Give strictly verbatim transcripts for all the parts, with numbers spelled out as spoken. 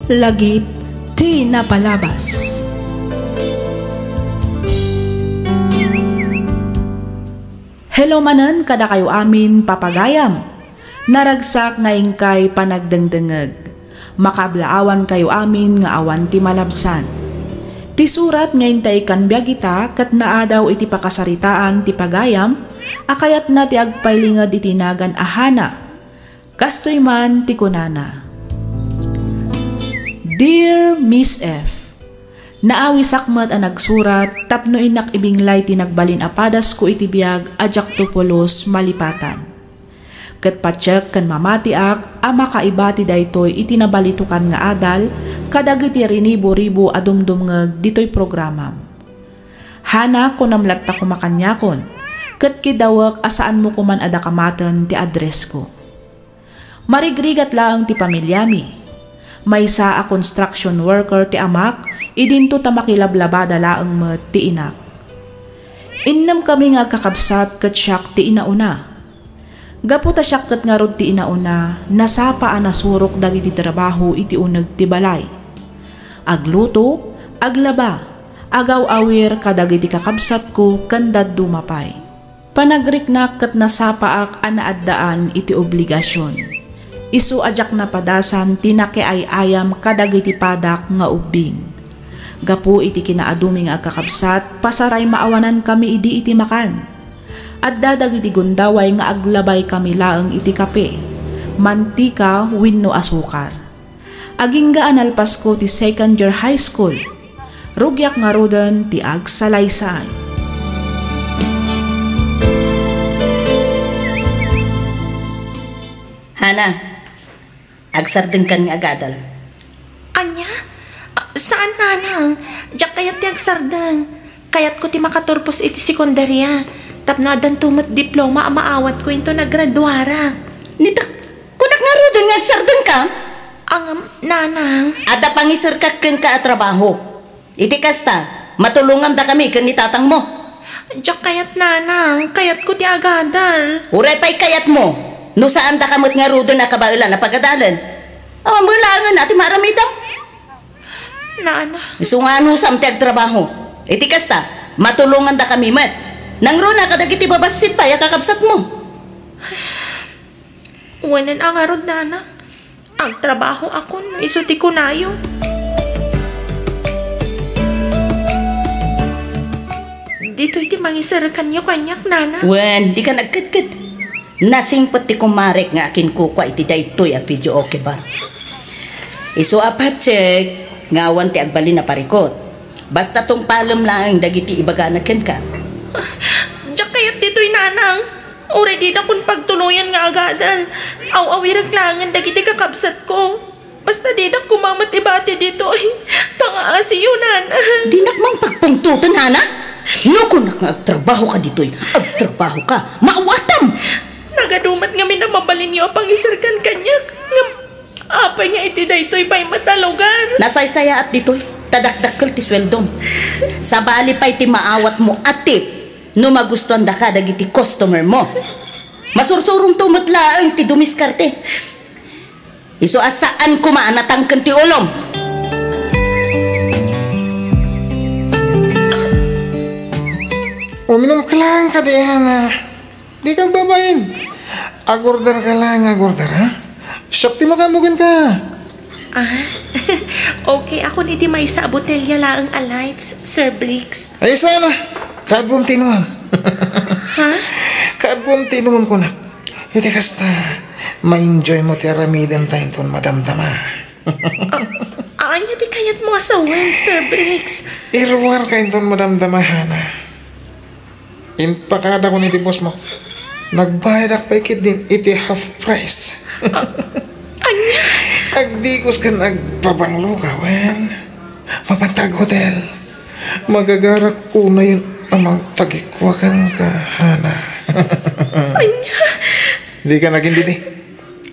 Lagip ti napalabas. Hello manen kadakayo amin, papagayam. Naragsak nga inkay panagdengdengeg. Makaablaawankayo amin nga awan ti malabsan. Ti surat nga intay ikkan biag ita ket naadaw iti pakasaritaan ti pagayam a kayatna ti agpailinged iti nagan a Hana. Kastoy man ti kunana, "Dear Miss F, naawisak met a nagsurat tapno innak ibinglay ti nagbalin a padasko iti biag a diakto pulos malipatan. Ket patiek ken mamatiak a makaiba ti daytoy iti nabalitokan nga adal kadagiti rinibo-ribo a dumdumngeg ditoy programam. Hana, kunam latta koma kaniakon, ket kidawek a saanmo koman a dakamaten ti addressko. Marigrigat laeng ti pamiliami. Maysa a construction worker ti amak, idinto ta makilablabada laeng met ti inak. Innem kami nga agkakabsat ket siak ti inauna. Gapu ta siak ket ngarud ti inauna, nasapa a nasurok dagiti trabaho iti uneg ti balay. Agluto, aglaba, agaw-awir kadagiti kakabsatko ken dadduma pay. Panagriknak ket nasapaak a naaddaan iti obligasion. Isu a diak napadasan ti nakiay-ayam kadagiti padak nga ubbing. Gapu iti kinaadumi nga agkakabsat, pasaray maawanankami idi iti makan. Adda dagiti gundaway nga aglabaykami laeng iti kape, mantika wenno asukar. Agingga a nalpasko ti second year high school. Rugiak ngaruden ti agsalaysay. Hana, agsardengkan nga agadal. Ania? Ah, saan, nanang? Diak kayat ti agsardeng. Kayatko ti makaturpos iti sekundaria tapno addanto met diploma a maawatko inton agraduarak. Nita, kunak ngaruden nga agsardengka? Ngem, nanang. Adda pangiserkak kenka a trabaho. Iti kasta, matulongamdakami ken ni tatangmo. Diak kayat, nanang. Kayatko ti agadal. Uray pay kayatmo, no saandaka met ngaruden a kabaelan a pagadalen. Awan met laengen a ti maaramidam. Nana. Isu nga anusam ti agtrabaho. Iti kasta, matulongandakami met. Nangruna kadagiti babassit pay a kakabsatmo. Wen a ngarud, nana. Agtrabahoakon no isu ti kunayo. Ditoy ti mangiserkanyo kaniak, nana. Wen, dika nagketket. Nasingpet ti kumarek nga akinkukua iti daytoy a videoke bar. Isu a patiek nga awan ti agbalin a parikut. Basta tungpalem laeng dagiti ibagana kenka. Diak kayat ditoy, nanang. Uray dinakon pagtuloyan nga agadal. Aw-awirek laengen dagiti kakabsatko. Basta dinak koma met ibati ditoy. Pangaasiyo, nana. Dinak man pagpungtoten, nana? No kunak nga agtrabahoka ditoy, agtrabahoka. Maawatam! Nagadu met ngamin a mabalinyo a pangiserkan kaniak. Ngem apay nga iti daytoy pay met a lugar? Nasaysayaat ditoy, ta dakdakkel ti sueldom. Sabali pay ti maawatmo a tip no magustuandaka dagiti customer mo. Masursurongto met laeng ti dumiskarte. Isu a saan koma a natangken ti ulom. Uminumka laeng kadi, Hana. Dika agbabain. Agorderka laeng nga agorder, ha? Siak ti makaammo kenka. Ah, okay, akon iti maysa a botelya laeng a lights, Sir Briggs. Ay, sana. Kaadwam ti inumem. Ha? Kaadwam ti inumem, kunak. Iti kasta, ma-enjoy mo ti aramidenta inton madamdama. A-, ania ti kayatmo a sawen, Sir Briggs? Iruarka inton madamdama, Hana. Impakadakon iti boss mo. Nagbayadak pay ketdin iti half price. A-, ania? Agdikos ken agpabangloka, wen? Mapanta aghotel. Magagarak unayen a mangtagikua kenka, Hana. Ania? Dika nagindidi.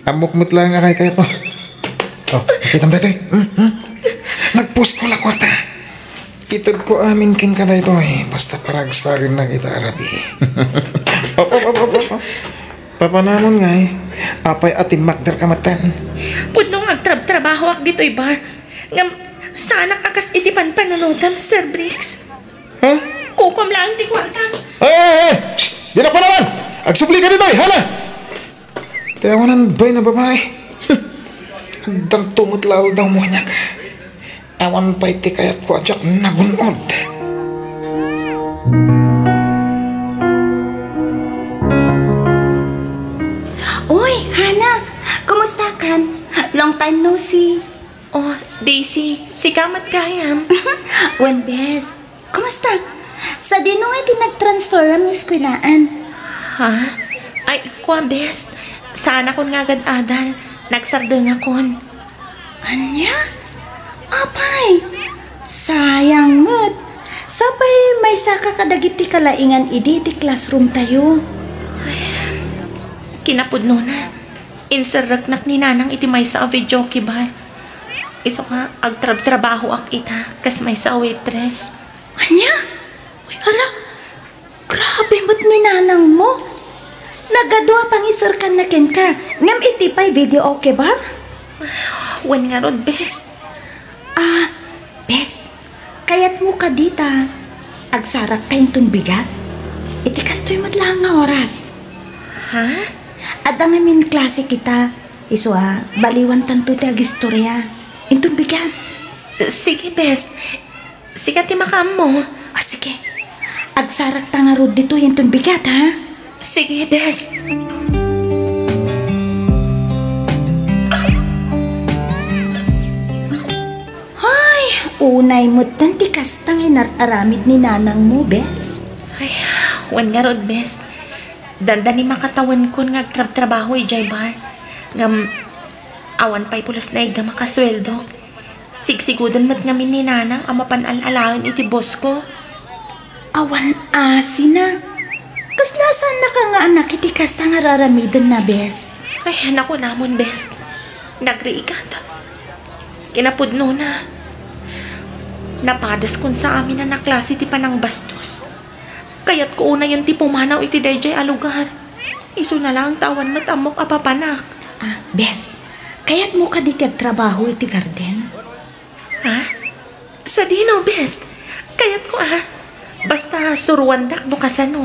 Ammok met laeng a kaykayatmo. Oh, kitam daytoy. Hmm, hmm. Nagpusko la kuarta. Itedko amin kenka daytoy, basta paragsagennak ita a rabii. Op, op, op, op, op, op. Papanamon ngay, apay a timmakderka metten? Pudno nga agtrabtrabahoak ditoy bar. Ngem, saanak a kas iti panpanunotam, Sir Briggs. Ha? Kukuam laeng ti kuarta. Ay, ay, ay! Shh! Dinak panawan! Agsubli ka ditoy, Hana! Ti awanan bay na babae. Addanto met la aldaw mo kaniak. Awan pay ti kayatko a diak nagun-od. Uy, Hana! Kumusta kan? Long time no see. Oh, Daisy, sika met gayam. Wen, bes. Kumusta? Sadino nga iti nagtransferam nga eskwelaan? Ha? Ay, kua, bes. Saanakon nga agad-adal. Nagsardengakon. Ania? Apay, sayang met. Sapay maysaka kadagiti kalaingan idi ti classroom tayo. Kinapudnona, inserreknak ni Nanang iti maysa a videoke bar. Isu nga agtrabtrabahoak ita kas maysa a waitress. Ania? Uy, ala, grabe met ni Nanang mo. Nagadu a pangiserkanna kenka, ngem iti pay videoke bar? Wen ngarud, bes. Ah, bes, kayatmo kadi ta agsarakta inton bigat? Iti kastoy met laeng nga oras. Ha? Adda ngamin klase kita, isu a baliwantanto ti agistorya. Inton bigat. Sige, bes. Sika ti makaammo. Ah, sige. Agsarakta ngarud ditoy inton bigat, ha? Sige, bes. Ay, unay metten ti kasta nga inar-aramid ni Nanang mo, bes. Ay, wen ngarud, bes. Dandani makatawenkon nga agtrabtrabaho idiay bar. Ngem, awan pay pulos naigam a kasueldok. Sigsiguden met ngamin ni Nanang a mapan al-alaen iti bosko. Awan asina. Kasla saannaka nga anak iti kasta nga raramidenna, bes? Ay, nakunamon, bes. Nagrigat. Kinapudnona, napadaskon sa amin a naklase ti panangbastos. Kayatko unayen ti pumanaw iti daydiay a lugar. Isuna laeng ta awan met ammok a papanak. Ah, bes, kayatmo kadi ti agtrabaho iti garden? Ha? Sadino, bes? Kayatko, ah. Basta suruandak no kasano.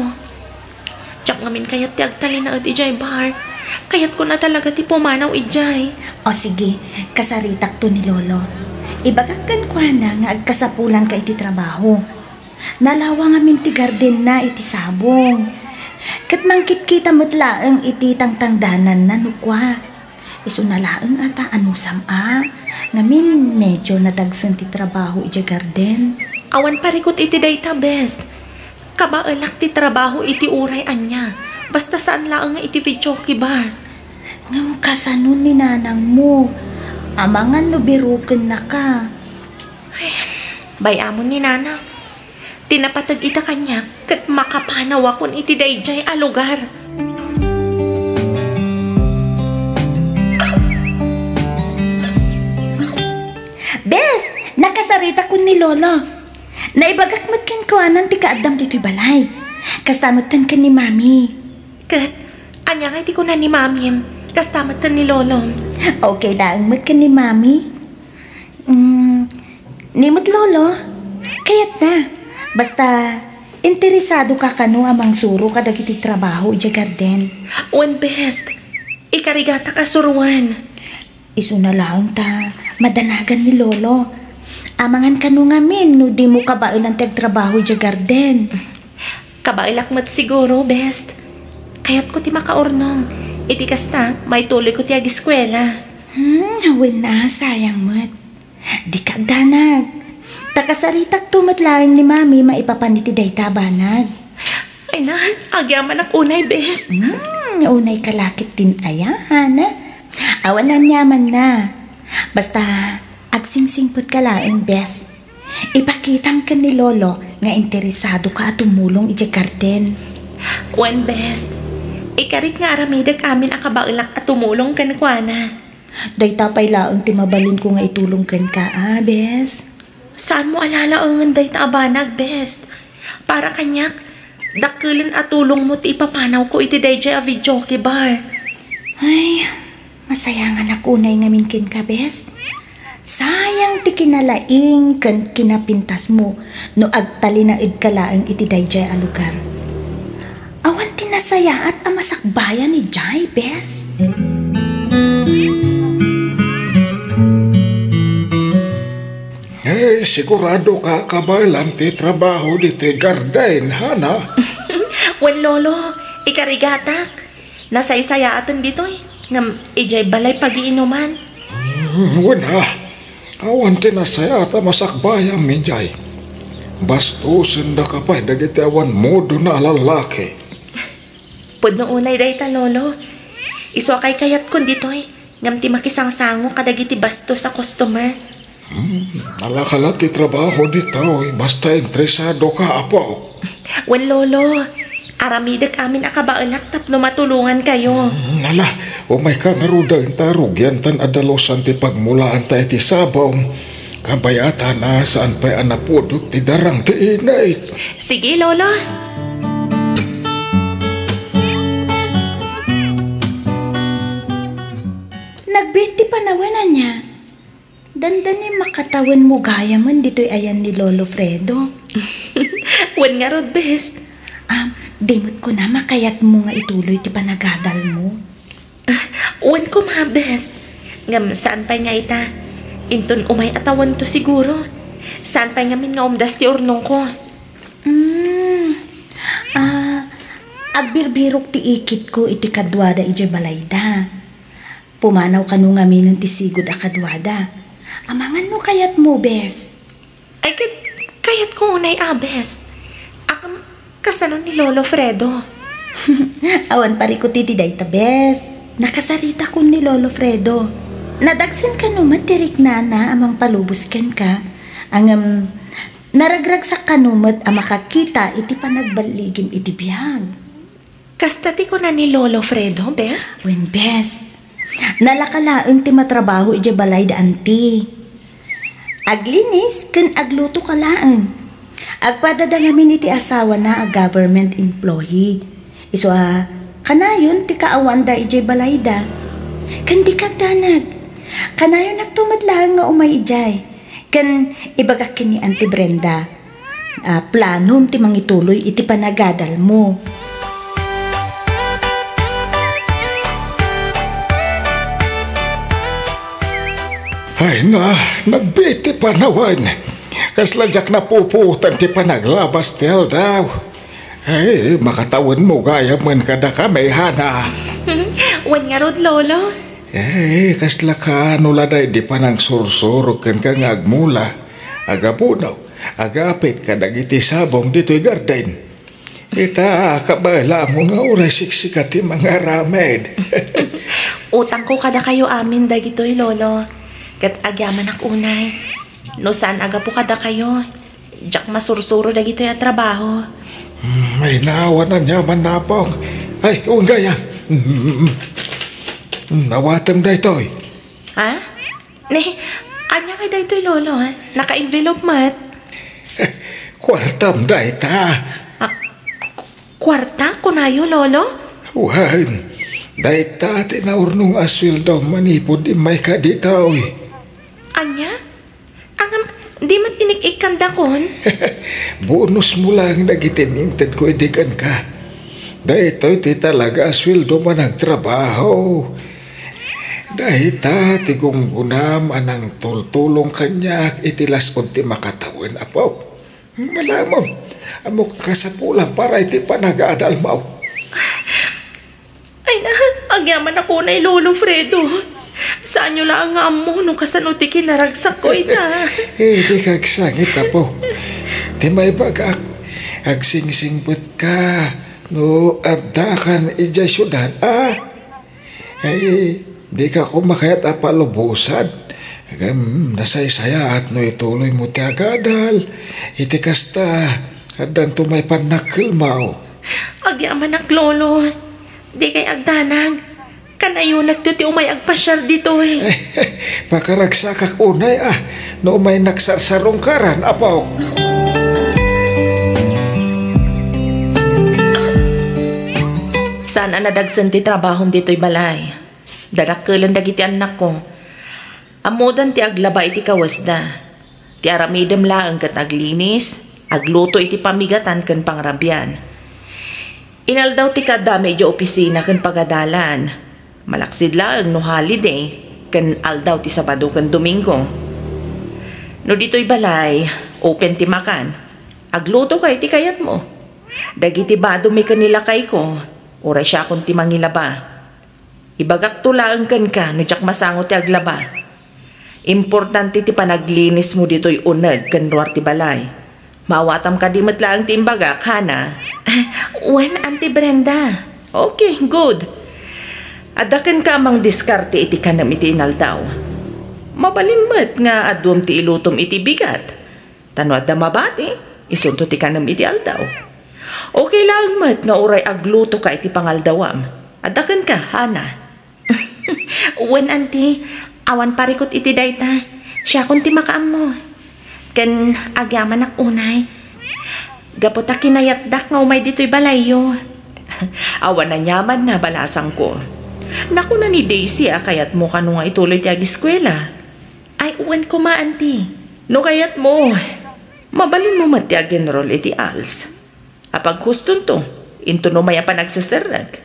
Diak ngamin kayat ti agtalinaed idiay bar. Kayatko na talaga ti pumanaw idiay. O sige, kasaritakto ni Lolo. Ibagak kenkuana nga agkasapulanka iti trabaho. Nalawa ngamin ti gardenna iti sabong. Ket mangkitkita met laeng iti tangtangdananna no kua. Isuna laeng a ta anusam a. Ngamin, medyo nadagsen ti trabaho idiay garden. Awan parikut iti dayta, bes. Kabaelak ti trabaho iti uray ania. Basta saan laeng nga iti videoke bar. Ngem kasano ni Nanang mo? Amangan no birukennaka. Ay, bay-amon ni Nanang. Ti napateg ita kaniak ket makapanawakon iti daydiay a lugar. Bes, nakasaritakon ni Lolo. Naibagak met kenkuanan ti kaaddam ditoy balay. Kasta metten ken ni Mami. Ket, ania nga iti kuna ni Mamim? Kasta metten ni Lolom. Okay laeng met ken ni Mami. Mm, ni met Lolo, kayatna. Basta, interesado ka kano a mangsuro kadagiti trabaho idiay garden? Wen, bes. Ikarigatak a suroen. Isuna laeng ta madanagan ni Lolo. Amangan kano ngamin no dimo kabaelan ti agtrabaho idiay garden. Kabaelak met siguro, bes. Kayatko ti makaurnong. Iti kasta, maituloyko ti agiskuela. Hmm, wen a, sayang met. Dika agdanag. Ta kasaritakto met laeng ni Mami maipapan iti dayta a banag. Ay na, agyamanak unay, bes. Hmm, unay ka la ket din aya, Hana. Awan aniamanna. Basta, agsingsingpet ka laeng, bes. Ipakitam ken ni Lolo nga interesado ka a tumulong idiay garden. Wen, bes. Ikarik nga aramidek amin a kabaelak a tumulong kenkuana. Dayta pay laeng ti mabalinko nga itulong kenka, a, bes? Saanmo a lalaengen dayta a banag, bes? Para kaniak, dakkelen a tulongmo ti ipapanawko iti daydiay a videoke bar. Ay, masayanganak unay ngamin kenka, bes. Sayang ti kinalaing ken kinapintasmo no agtalinaedka laeng iti daydiay a lugar. Awan ti nasayaat a masakbayan idiay, bes? Eh, sigurado ka kabaelam ti trabaho ditoy garden, Hana? Wen, Lolo, ikarigatak. Nasaysayaaten ditoy, ngem idiay balay pagiinuman. Hmm, wen a. Awan ti nasayaat a masakbayam idiay. Bastosendaka pay dagiti awan mudona a lallaki. Pudno unay dayta, Lolo. Isu a kaykayatkon ditoy, ngem ti makisangsango kadagiti bastos a customer. Hmm, nalaka la ti trabaho ditoy, basta interesado ka, apo. Wen, Lolo, aramidek amin a kabaelak tapno matulongankayo. Hmm, ala, umayka ngaruden ta rugiantan a dalusan ti pagmulaanta iti sabong. Kabayatan a saan pay a napudot ti darang ti init. Sige, Lolo. Nagbiit ti panawen, ania? Dandani makatawenmo gayamen ditoy ayan ni Lolo Fredo. Wen ngarud, bes. Ah, di met kuna makayatmo nga ituloy ti panagadalmo? Ah, wen koma, bes. Ngem saan pay nga ita. Inton umay a tawenko siguro. Saan pay ngamin nga umdas ti urnongko. Hmm. Ah, agbirbirok ti ikitko iti kaduada idiay balayda. Pumanaw kano ngaminen ti sigud a kaduada. Amangan no kayatmo, bes. Ay, ket kayatko unay a, bes. Akin, kasano ni Lolo Fredo? Awan parikuti ti dayta, bes. Nakasaritakon ni Lolo Fredo. Nadagsen kano met ti riknana a mangpalubos kenka. Ngem, naragragsak kano met a makakita iti panagballigim iti biag. Kasta ti kuna ni Lolo Fredo, bes? Wen, bes. Nalaka laeng ti matrabaho idiay balay da anti. Aglinis ken agluto ka laeng. Agpadada ngamin iti asawana a government employee. Isu a, kanayon ti kaawanda idiay balayda. Ken dika agdanag. Kanayonakto met laeng nga umay idiay. Ken ibagak ken ni Auntie Brenda. Ah, planom ti mangituloy iti panagadalmo. Ay na, nagbiit ti panawen. Kasla diak napupuotan ti panaglabas ti aldaw. Ay, makatawenmo gayam kadakami, Hana. Wen ngarud, Lolo. Ay, kasla kaano la daydi panangsursuro kenka nga agmula, agabuno, agapit kadagiti sabong ditoy garden. Ita, kabaelamon nga uray siksika ti mangaramid. Utangko kadakayo amin dagitoy, Lolo. Ket agyamanak unay. No saan a gapu kadakayo, diak masursuro dagitoy a trabaho. Hmm, ay, naawan aniaman, Napong. Ay, unggaya. Hmm, awatem daytoy. Ha? Ne, ania ngay daytoy, Lolo, ha? Naka-envelope met. Kuartam dayta. Ah, ku-, kuarta, kunayo, Lolo? Wen, dayta ti naurnong a sueldo manipud immayka ditoy. Ania? Ngem, di met inik-ikkandakon? Bonusmo laeng dagiti intedko idi kenka. Daytoy ti talaga a sueldo a nagtrabaho. Dayta ti gunggonam a nangtultulong kaniak iti las-ud ti makatawen, Apo. Malamon, ammok a kasapulan para iti panagadalmo. Ay na, agyamanak unay, Lolo Fredo. Saanyo laeng nga ammo no kasano ti kinaragsakko ita. Eh, di kagsangit, Apo. Ti maibagak, agsingsingpetka no addakan idiay siudad, a? Ay, dika koma kayat a palubosan. Ngem, nasaysayaat no ituloymo ti agadal. Iti kasta, addanto maipannakkelmaw. Agyamanak, Lolo. Dikay agdanag. Kanayonakto ti umay agpasiar ditoy. Pakaragsakak unay, a, no umay naksarsarungkaran, Apo. Saan a nadagsen ti trabahom ditoy balay. Dadakkelen dagiti annakko. Ammodan ti aglaba iti kawesda. Ti aramidem laeng ket aglinis, agluto iti pamigatan ken pangrabian. Inaldaw ti kaadami idiay opisina ken pagadalan. Malaksid laeng no holiday ken aldaw ti Sabado ken Domingo. No ditoy balay, open ti makan. Aglutoka iti kayatmo. Dagiti badomi ken ni lakayko, uray siakon ti mangilaba. Ibagakto laeng kenka no diak masango ti aglaba. Importante ti panaglinismo ditoy uneg ken ruar ti balay. Maawatam kadi met laeng ti imbagak, Hana? Ah, wen, Auntie Brenda. Okay, good. Adda kenka a mangdiskarte iti kanem iti inaldaw. Mabalin met nga aduem ti ilutom iti bigat. Ta no adda mabati, isunto ti kanem iti aldaw. Okay laeng met nga uray aglutoka iti pangaldawam. Adda kenka, Hana? Wen, Auntie, awan parikut iti dayta. Siakon ti makaammo. Ken agyamanak unay. Gapu ta kinayatdak nga umay ditoy balayyo. Awan aniaman a balasangko. Nakuna ni Daisy a kayatmo kano nga ituloy ti agiskuela. Ay, wen koma, Auntie. No kayatmo, mabalinmo met ti ag-enroll iti ALS. Apaghustonto, intono may a panagseserrek.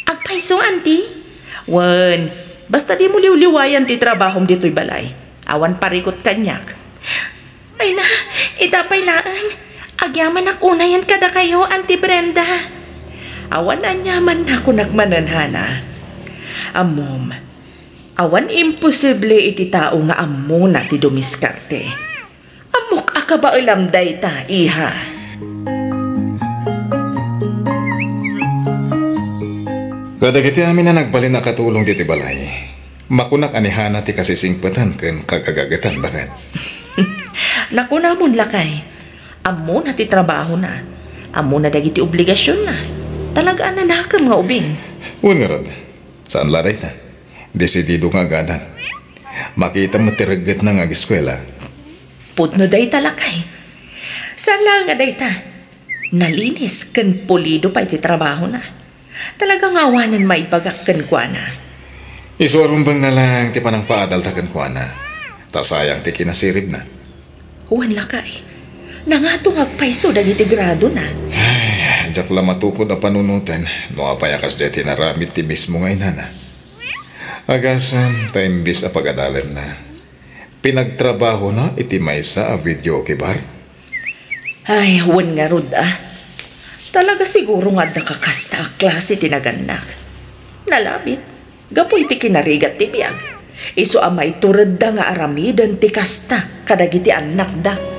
Agpayso, Auntie? Wen, basta dimo liwliwayan ti trabahom ditoy balay. Awan parikut kaniak. Ay na, ita pay laeng. Agyamanak unayen kadakayo, Auntie Brenda. Awan aniaman a kunak manen, Hana. Ammom, awan imposible iti tao nga ammona ti dumiskarte. Ammok a kabaelam dayta, iha. Kadagiti amin a nagbalin a katulong ditoy balay, makunak a ni Hana ti kasisingpetan ken kagagagetan, baket. Nakunamon, lakay. Ammona ti trabahona. Ammona dagiti obligasionna. Talaga a nanakem nga ubing. Wen ngarud, saan la dayta. Desidido nga agadal. Makita met ti reggetna nga agiskuela. Pudno dayta, lakay. Saan laeng a dayta. Nalinis ken pulido pay ti trabahona. Talaga nga awanen maibagak kenkuana. Isu a rumbengna laeng ti panangpaadalta kenkuana. Ta sayang ti kinasiribna. Wen, lakay. Nangato nga agpayso dagiti gradona. Ay, diak la matukod a panunoten no apay a kasdiay ti inaramid ti mismo nga inana. Agasem ta imbes a pagadalenna, pinagtrabahona iti maysa a videoke bar. Ay, wen ngarud a. Talaga siguro nga adda kakasta a klase ti nagannak. Nalabit, gapu iti kinarigat ti biag. Isu a maituredda nga aramiden ti kasta kadagiti annakda.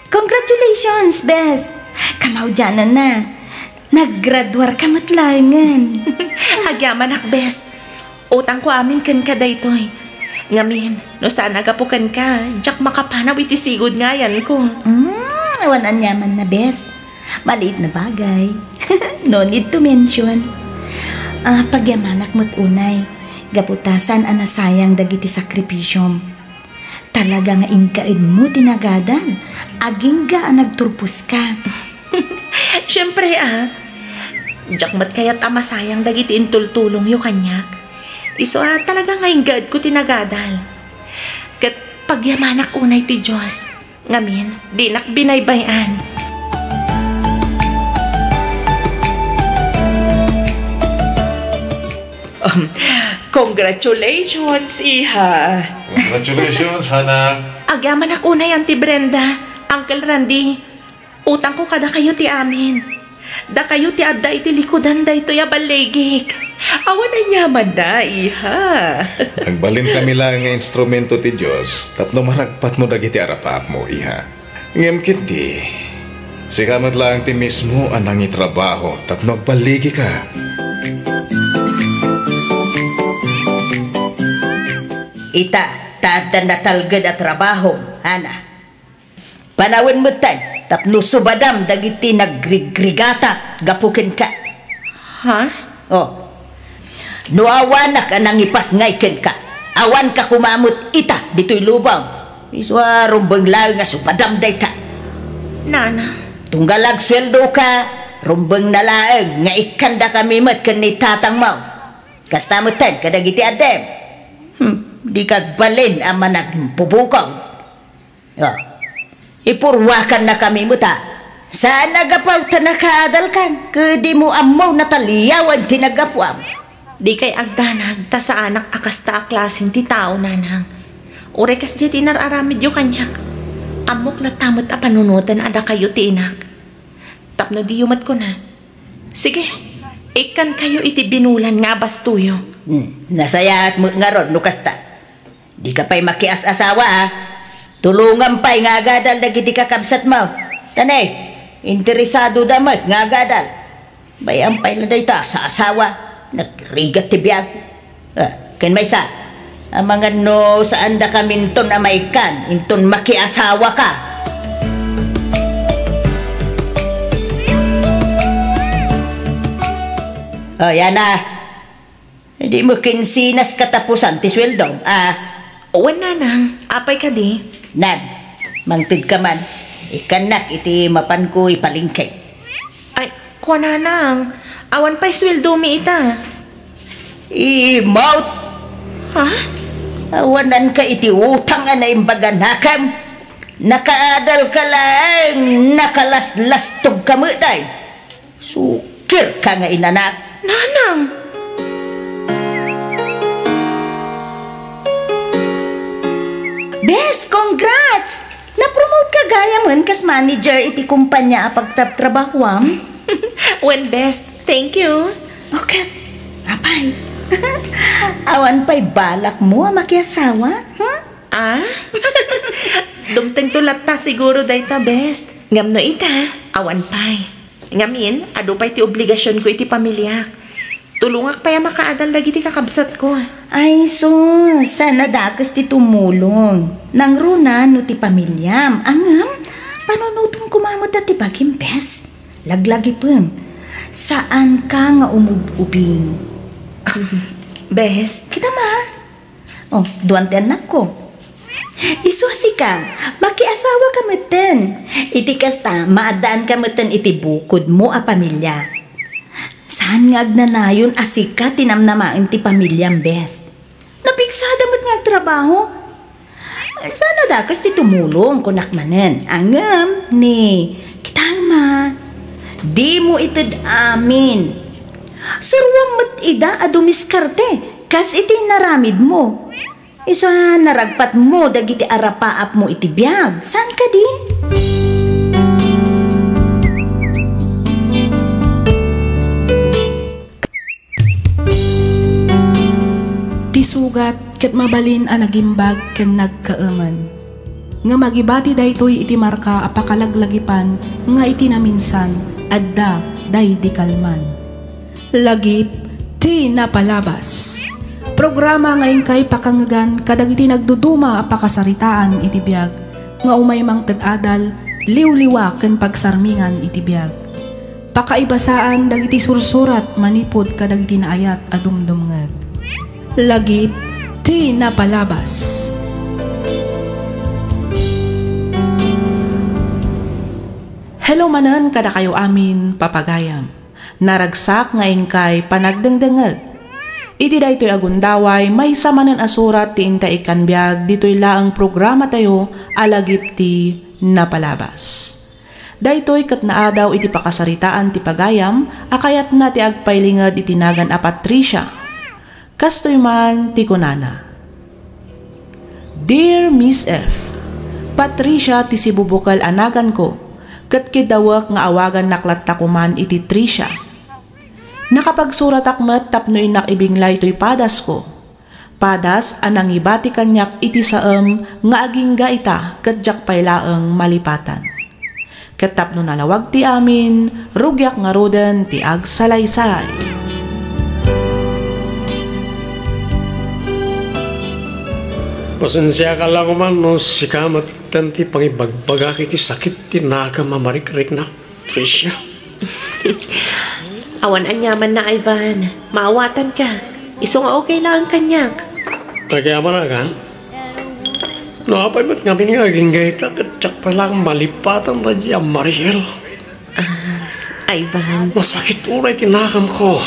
Congratulations, bes! Kamaudiananna. Naggraduarka met laengen. Agyamanak, bes. Utangko amin kenka daytoy. Ngamin, no saan a gapu kenka, diak makapanaw iti sigud nga ayanko. Mm, awan aniamanna, bes. Maliit na bagay. No need to mention. Ah, pagyamanak met unay. Gapu ta saan a nasayang dagiti sakripisiom. Talaga nga inggaedmo ti nagadal. Agingga a nagturposka. Siempre, ah. Diak met kayat a masayang dagiti intultulongyo kaniak. Isu a talaga nga inggaedko ti nagadal. Ket pagyamanak unay ti Dios. Ngamin, dinak binaybay-an. Um, congratulations, iha. Congratulations, anak. Agyamanak unay, Auntie Brenda, Uncle Randy. Utangko kadakayo ti amin. Dakayo ti adda iti likudan daytoy a balligik. Awan aniamanna, iha. Nagbalin kami laeng nga instrumento ti Dios tapno maragpatmo dagiti arapaapmo, iha. Ngem ketdi, sika met laeng ti mismo a nangitrabaho tapno agballigika. Ita, ta adda natalged a trabahom, Ana. Panawen metten tapno subadam dagiti nagrigrigatak gapu kenka. Ha? Oh. No awanak a nangipasngay kenka, awanka koma met ita ditoy lubong. Isu a rumbeng laeng nga subadam dayta. Nana. Tunggal agsueldoka, rumbengna laeng nga ikkandakami met ken ni tatangmo. Kasta metten kadagiti addem. Hmm, dika agbalin a managpubukod. Oh. Ipurwakannakami met a. Saan a gapu ta nakaadalkan, ket dimo ammo nataliawan ti naggapuam. Dikay agdanag ta saanak a kasta a klasen ti tao, Nanang. Uray kasdiay ti inar-aramidyo kaniak. Ammok latta met a panunoten a dakayo ti inak. Tapno diyo met kuna. Sige, ikkankayo iti binulan nga abastoyo. Hmm, nasayaat met ngarud no kasta. Dika pay makias-asawa, a. Tulongam pay nga agadal dagiti kakabsatmo. Tane, interesadoda met nga agadal. Bay-am pay la dayta sa asawa, nagrigat ti biag. Ah, ken maysa, amangan no saandakaminton a maikkan inton makiasawaka. Oh, yana. Di mo kinsinas katapusan ti sueldom, a? Wen, Nanang. Apay kadi? Nan, mangtedka man. Ikkannak iti mapanko ipalengke. Ay, kua, Nanang. Awan pay sueldomi ita. Imot! Ha? Awananka iti utang a naimbag a nakam. Nakaadalka laeng, nakalaslastogka met ay. Sukirka nga inanak. Nanang! Bes, congrats! Napromote ka gayamen kas manager iti kumpanya a pagtrabtrabahuam. Wen, Bes, thank you. O ket, apay? Awan pay balak mo a makiasawa? Hmm? Ah? Dumtengto latta siguro dayta, Bes. Ngem no ita, awan pay. Ngamin, adu pay ti obligasionko iti pamiliak. Tulongak pay a makaadal dagiti kakabsatko. Ay sus, saan a dakes ti tumulong. Nangruna no ti pamiliam. Ngem, panunotem koma met ti bagim, Bes. Laglagipem. Saanka nga umub-ubing. Bes. Kita ma. Oh, duan ti annakko. Isu a sika, makiasawa ka metten. Iti kasta, maaddaanka metten iti bukodmo a pamilya. Saan nga agnanayon a sika ti namnamaen ti pamiliam, Bes. Napiksada met nga agtrabaho. Saan a dakes ti tumulong, kunak manen. Ngem ni, kitaem a, dimo ited amin. Suroam met ida a dumiskarte, kas iti inaramidmo. Isu a naragpatmo dagiti arapaapmo iti biag. Saan kadi? Ti sugat ket mabalin a nagimbag ken nagkaemen. Ngem agibati daytoy iti marka a pakalaglagipan nga iti naminsan, adda daydi kalman. Lagip ti napalabas. Programa nga inkay pakangegan kadagiti nagduduma a pakasaritaan iti biag nga umay mangted adal, liwliwa ken pagsarmingan iti biag. Pakaibasaan dagiti sursurat manipud kadagiti naayat a dumdumngeg. Lagip ti napalabas. Hello manen kadakayo amin, papagayam. Naragsak nga inkay panagdengdengngeg. Iti daytoy a gundaway, maysa manen a surat ti inta ikkan biag ditoy laeng programatayo a Lagip ti Napalabas. Daytoy ket naadaw iti pakasaritaan ti pagayam a kayatna ti agpailinged iti nagan a Patricia. Kastoy man ti kunana, "Dear Miss F, Patricia ti sibubukel a naganko, ket kiddawek nga awagannak latta koman iti Tricia. Nakapagsuratak met tapno innak ibinglay toy padasko. Padas a nangibati kaniak iti saem nga agingga ita ket diak pay laeng malipatan. Ket tapno nalawag ti amin, rugiak ngaruden ti agsalaysay." Pasensiaka la koman no sika metten ti pangibagbagak iti sakit ti nakem a marikriknak, Tricia. Awan aniaman na, Ivan. Maawatanka. Isu nga okay laeng kaniak. Agyamanak, ha? No apay met ngamin nga agingga ita, ket diak pay laeng malipatan daydiay a Mariel. Ah, Ivan. Nasakit uray ti nakemko.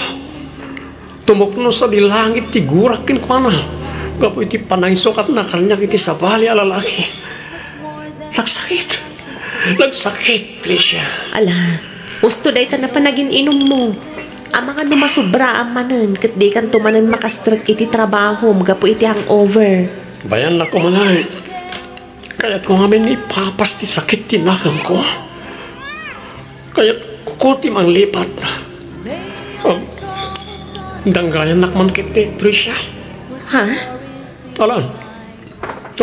Tumukno sadi langit ti gurak kenkuana gapu iti panangisukatna kaniak iti sabali a lalaki. Nagsakit. Nagsakit, Tricia. Ala, husto dayta napan nagin-inummo. Amangan no masubraam manen ket dikanto manen makastrek iti trabahom gapu iti hangover. Bayannak umalaen. Kayatko ngamin nga ipapas ti sakit ti nakemko. Kayatko ti manglipat. Um, danggayannak man ketdi, Tricia. Ha? Alan.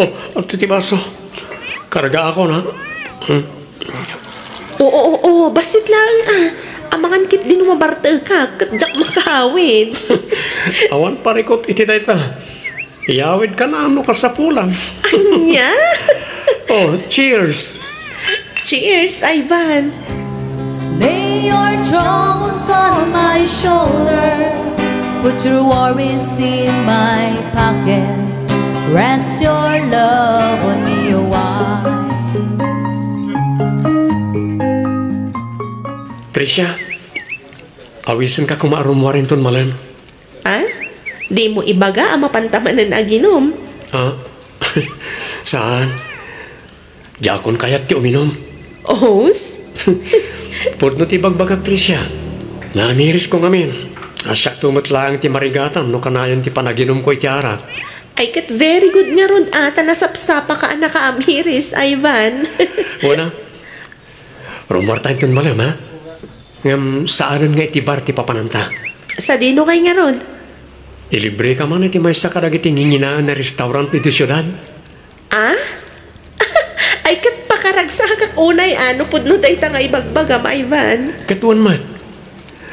Oh, adtoy ti baso. Kargaakon, ha? Hmm. Oo, oo, oo. Bassit laeng, ah. Amangan ketdi no mabartekak, ket diak makahawid. Awan parikut iti dayta. Iyawidka no kasapulan. Ania? Oh, cheers. Cheers, Ivan. Lay your troubles on my shoulder. Put your worries in my pocket. Rest your love on me a while. Tricia, awisenka koma a rummuar inton malem. Ah? Dimo ibaga a mapanta manen aginum? Ah? Saan. Diakon kayat ti uminum. Ohos? Pudno ti ibagbagak, Tricia. Namirisko ngamin. Siakto met laeng ti marigatam no kanayon ti panaginumko iti arak. Ay, ket very good ngarud a ta nasapsapaka a nakaamiris, Ivan. Wen a. Rummuarta inton malem, ha? Ngem saanen nga iti bar ti papananta. Sadino kay ngarud? Ilibreka man iti maysa kadagiti nginginaen a restaurant iti siudad. Ah? Ay, ket pakaragsakak unay a no pudno dayta nga ibagbagam, Ivan. Ket wen met,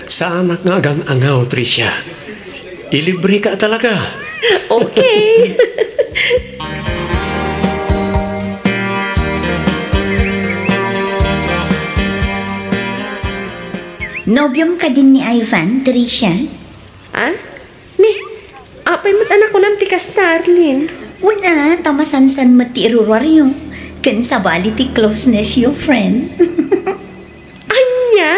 saanak nga agang-angaw, Tricia. Ilibreka talaga. Okay. Nobiom kadin ni Ivan, Tricia? Ah? Ni, apay met a nakunam ti kasta, Arlene? Wen a, ta masansan met ti iruruaryo. Ken sabali ti closeness yo, friend. Ania?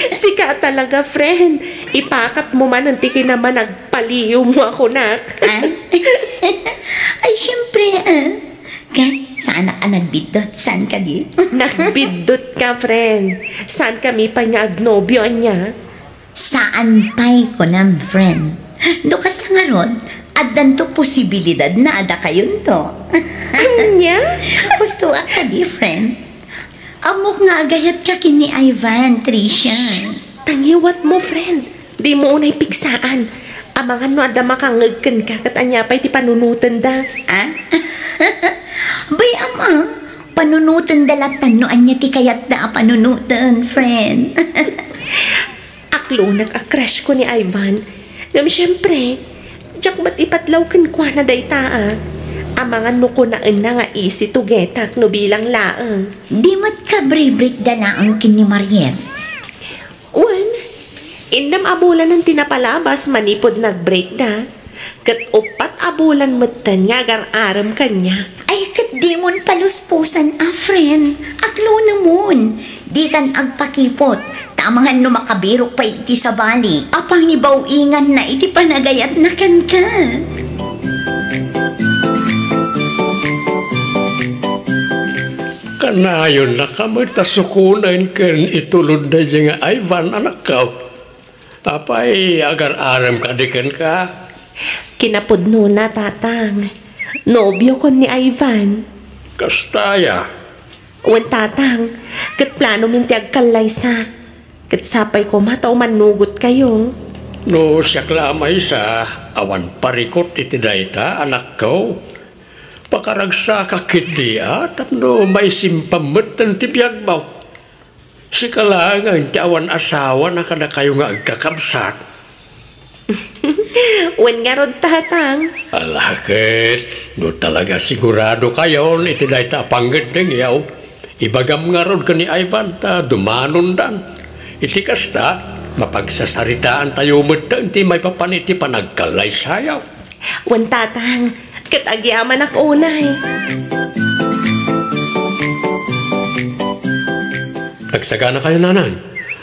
Sika talaga, friend. Ipakatmo manen ti kinamanagpaliiwmo a kunak. Ah? Ay, siempre, ah. Ket, saanak a nagbiddut, saan kadi? Nagbiddutka, friend. Saankami pay nga agnobio, ania? Saan pay, kunam, friend. No kasta ngarud, addanto posibilidad na a dakayonto. Ania? Hustoak kadi, friend. Ammok nga agayatka ken ni Ivan, Tricia. Shh! Tangiwatmo, friend. Dimo unay pigsaan. Amangan no adda makangngeg kenka ket ania pay ti panunotenda. Ah? Bay, ama, panunotenda latta no ania ti kayatda a panunoten, friend. Aklonak a crushko ni Ivan. Ngem siempre, diak met ipatlaw kenkuana dayta a. Amangan no kunaenna nga easy to get-ak no bilang laeng. Di met kabre-breakda laeng ken ni Mariel? Wen, innem a bulanen ti napalabas manipud nag-breakda. Ket uppat a bulan metten nga agar-arem kaniak. Ay, ket dimon palusposan a, friend. Aklonemon. Dikan agpakipot. Ta amangan no makabirok pay iti sabali a pangibaw-inganna iti panagayatna kenka. Kanayonnaka met a sukonen ken itulod daydiay nga Ivan, anakko. Apay, agar-arem kadi kenka? Kinapudnona, Tatang. Nobiokon ni Ivan. Kasta aya? Wen, Tatang. Ket planomin ti agkallaysa. Ket sapay koma ta umannugotkayo. No siak la a maysa, awan parikut iti dayta, anakko. Pakaragsakak ketdi a tapno maisimpam metten ti biagmo. Sika laengen ti awan asawa na kadakayo nga agkakabsat. Wen ngarud, Tatang. Ala ket, no talaga sigurado kayon iti dayta a pangngeddengyo, ibagam ngarud ken ni Ivan ta dumanondan. Iti kasta, mapagsasaritaantayo metten ti maipapan iti panagkallaysayo. Wen, Tatang, ket agyamanak unay. Agsaganakayo, Nanang.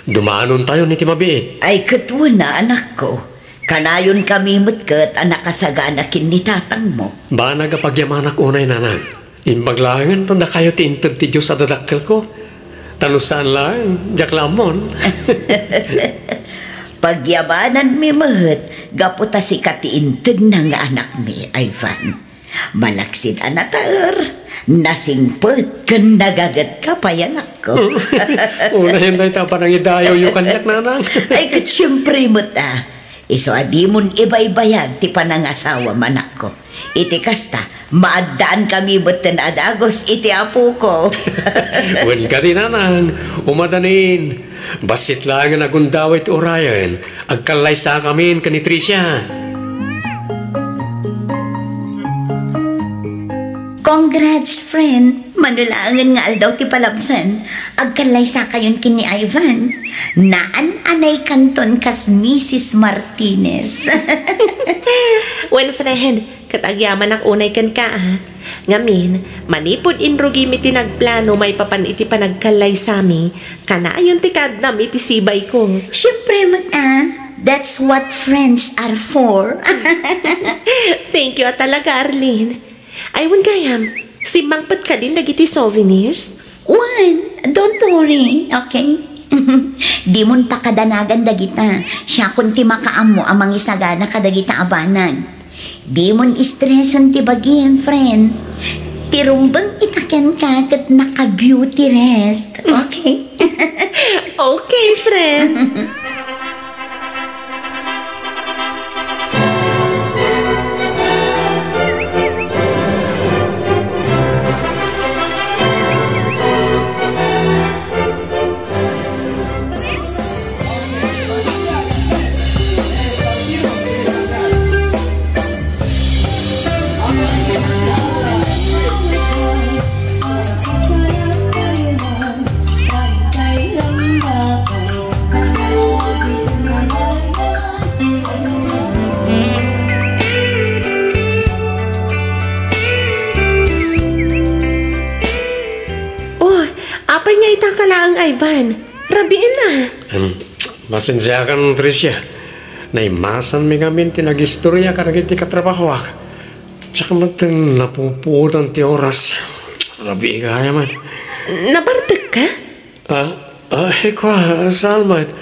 Dumanontayon iti mabiit. Ay, ket wen a, anakko. Kanayonkami met ket a nakasagana ken ni tatangmo. Banag a pagyamanak unay, Nanang. Imbag laengen ta dakayo ti inted ti Dios a dadakkelko. Ta no saan laeng, diak la ammon. Pagyamananmi met gapu ta sika ti intedna nga anakmi, Ivan. Malaksid a nataer, nasingpet, ken nagagetka pay, anakko. Unayen dayta a panangidayoyo kaniak, Nanang. Ay, ket siempre met a. Isu a dimon ibaybayag ti panangasawam, anakko. Iti kasta, maaddaankami metten a dagus iti apoko. Wen kadi, Nanang, umadanin. Bassit laengen a gundaway ti urayen, agkallaysakamin ken ni Tricia. Congrats, friend! Mano laengen nga aldaw ti palabsan, agkallaysakayon ken ni Ivan. Naan-anaykanton kas Misis Martinez. Wen, friend, ket agyamanak unay kenka, a. Ngamin, manipud inrugimi ti nagplano maipapan iti panagkallaysami, kanayon ti kaaddam iti sibayko. Siempre met a, that's what friends are for. Thank you a talaga, Arlene. Ay, wen gayam, simmangpet kadin dagiti souvenirs? Wen, don't worry, okay? Dimon pakadanagan dagita. Siakon ti makaammo a mangisagana kadagita a banag. Dimon stresen ti bagim, friend. Ti rumbeng ita kenka ket naka-beauty rest, okay? Okay, friend. Oh, apay nga ita ka laeng, Ivan? Rabiin a. Em, pasensiakan, Tricia. Naimasanmi ngamin ti nagistoria kadagiti katrabahoak. Diak met napupuotan ti oras. Rabii gayam. Nabartekka? Ah, ah, kua, saan met?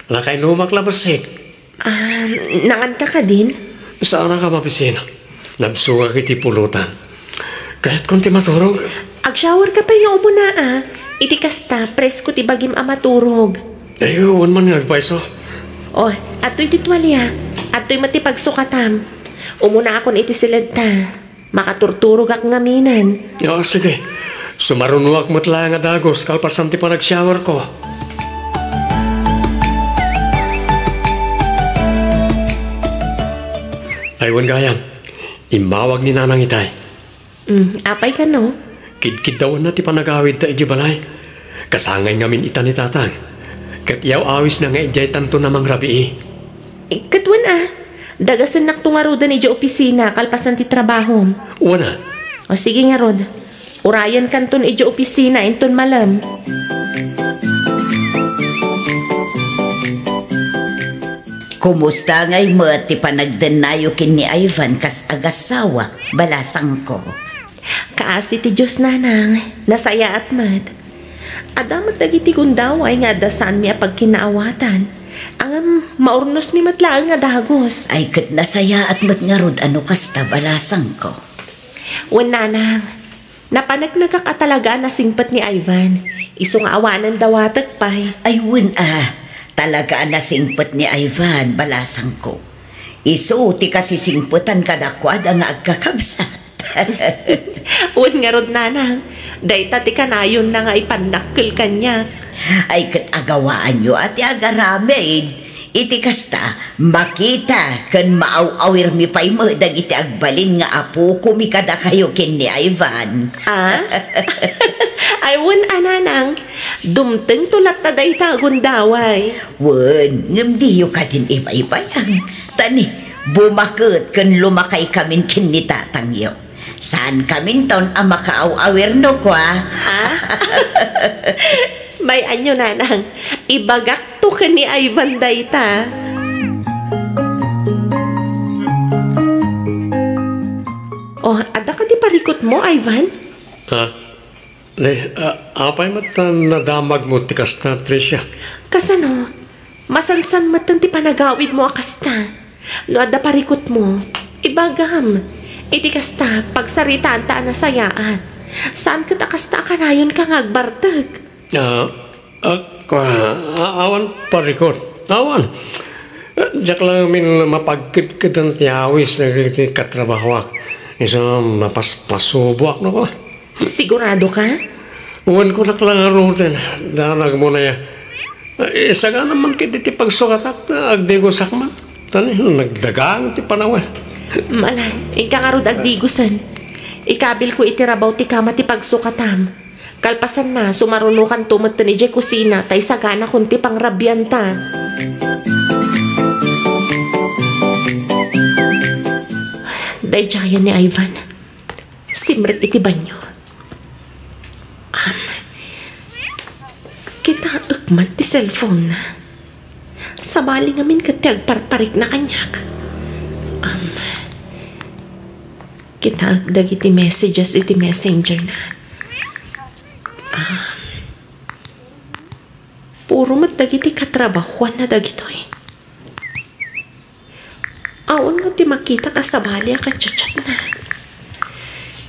Nakainumak la bassit. Ah, nanganka kadin? Saanka mabisin. Nabsogak iti pulutan. Kayatkon ti maturog. Agshowerka pay nga umuna a. Iti kasta, presko ti bagim a maturog. Ay, wen man nga agpayso. Oh, adtoy ti tualia. Adtoy met ti pagsukatam. Umunaakon iti siledta. Makaturturogak ngaminen. Ah, sige. Sumarunoak met laeng a dagus kalpasan ti panagshowerko. Ay, wen gayam, immawag ni Nanang itay. Mm, apay kano? Kidkiddawanna ti panagawidta idiay balay. Kasangay ngamin ita ni Tatang. Ket yaw-awisna nga idiay tanto na mangrabii. Eh, ket wen a, dagasennakto ngaruden idiay opisina kalpasan ti trabahom. Wen a. O, sige ngarud. Urayenkanton idiay opisina inton malem. Kumusta ngay met ti panagdennayo ken ni Ivan kas agassawa, balasangko? Kaasi ti Dios, Nanang, nasayaat met. Adda met dagiti gundaway nga adda saanmi a pagkinaawatan. Ngem maurnosmi met laeng a dagus. Ay, ket nasayaat met ngarud a no kasta, balasangko. Wen, Nanang, napaneknekak a talaga a nasingpet ni Ivan. Isu nga awanen dawatek pay. Ay, wen a, talaga a nasingpet ni Ivan, balasangko. Isu ti kasisingpetan kadakuada nga agkakabsat. Wen ngarud, Nanang, dayta ti kanayonna nga ipannakkel kaniak. Ay, ket agawaanyo a ti agaramid. Iti kasta, makita ken maaw-awirmi pay met dagiti agbalin nga apokomi kadakayo ken ni Ivan. Ah? Ay, wen a, nanang, dumtengto latta dayta a gundaway. Wen, ngem diyo kadin ibaybayag. Ta ni, bumaket ken lumakaykamin ken ni tatangyo. Saankaminton a makaaw-awir no kua. Ha? Bay-anyo, nanang. Ibagakto ken ni Ivan dayta. Oh, adda kadi parikutmo, Ivan? Ha? Ne, a-, apay met ta nadamagmo ti kasta, Tricia? Kasano? Masansan metten ti panagawidmo a kasta. No adda parikutmo, ibagam. Iti kasta, pagsaritaanta a nasayaat. Saan ket a kasta a kanayonka nga agbartek? Ah, ak-, ah, a-, awan parikut. Awan. Diak la ngamin mapagkedkedan ti awis dagiti katrabahoak. Isu mapaspasuboak no kua. Sigurado ka? Wen, kunak la ngaruden, danagmo aya. Eh, sagana man ket iti pagsukatak, agdigosak man. Ta ni, nagdagang ti panawen. Mala, inka ngarud agdigosen. Ikabilko iti rabaw ti kama ti pagsukatam. Kalpasanna, sumarunokanto metten idiay kusina, ta isaganakon ti pangrabianta. Daydiayen ni Ivan. Simrek iti banio. Am, kitaek man ti cellphone-na. Sabali ngamin ket ti agparparikna kaniak. Am, kitaek dagiti messages iti messenger-na. Am, puro met dagiti katrabahoanna dagitoy. Awan met ti makitak a sabali a kachatchatna.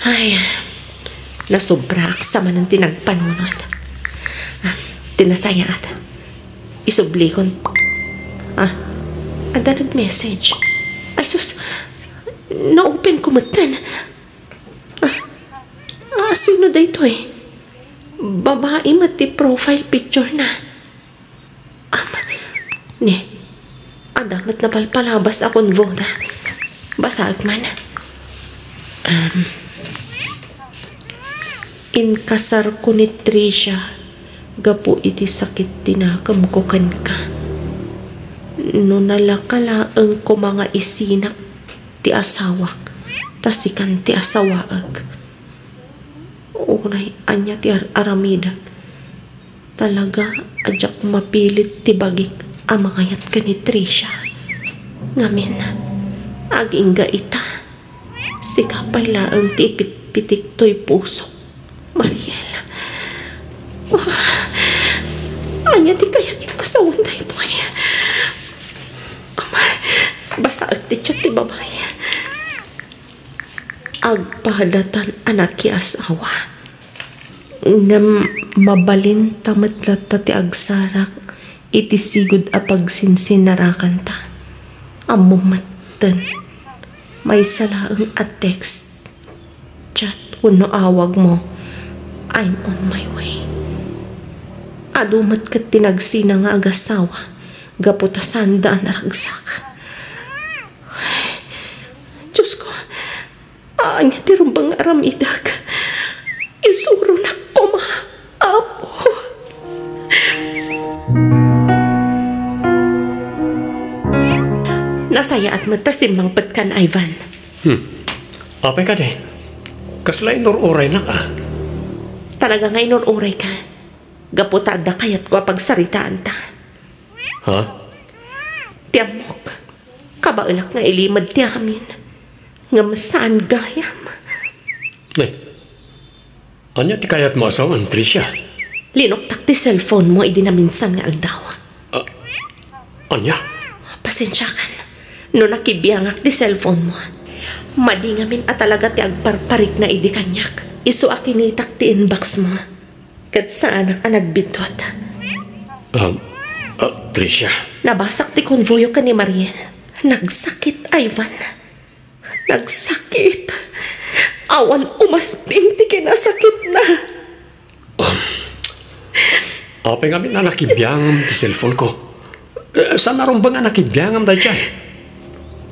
Ay, nasobraak sa manen ti nagpanunot. Ah, ti nasayaat. Isublikon. Ah, adda nag-message. Ay sus, na-open ko metten. Ah, ah, sino daytoy? Babai met ti profile picture-na. Am, ni, adda met napalpalabas a convo-na. Basaek man. Am, inkasarko ni Tricia gapu iti sakit ti nakemko kenka. No nalaka laeng koma nga isinak ti asawak, ta sikan ti asawaek. Uray ania ti ar-aramidek, talaga a diak mapilit ti bagik a mangayat ken ni Tricia. Ngamin, agingga ita, sika pay laeng ti ipitpitik toy pusok, Mariel. Ah, ania ti kayat a sawen daytoy? Ama, basaek ti chat ti babai. Agpadatan a nakiasawa. Ngem mabalinta met latta ti agsarak iti sigud a pagsinsinarakanta. Ammom metten, maysa laeng a text, chat wenno awagmo, "I'm on my way." Adu met ket ti nagsina nga agasawa gapu ta saanda a naragsak. Diosko, ania ti rumbeng nga aramidek? Isuronak koma, Apo. Nasayaat met ta simmangpetkan, Ivan. Hmm. Apay kadi? Kasla inur-uraynak, a? Talaga nga inur-urayka. Gapu ta adda kayatko a pagsaritaanta. Ha? Ti ammok, kabaelak nga ilimed ti amin. Ngem saan gayam. Eh, ania ti kayatmo a sawen, Tricia? Linuktak ti cellphone-mo idi naminsan nga aldaw. Ah, ania? Pasensiakan no nakibiangak ti cellphone-mo. Madi ngamin a talaga ti agparparikna idi kaniak. Isu a kinitak ti inbox-mo. Ket saanak a nagbiddut. Um, ah, Tricia. Nabasak ti convoyo ken ni Mariel. Nagsakit, Ivan. Nagsakit. Awan umasping ti kinasakitna. Um, apay ngamin a nakibiang ti cellphone-ko? Eh, saan a rumbeng a nakibiangam daydiay?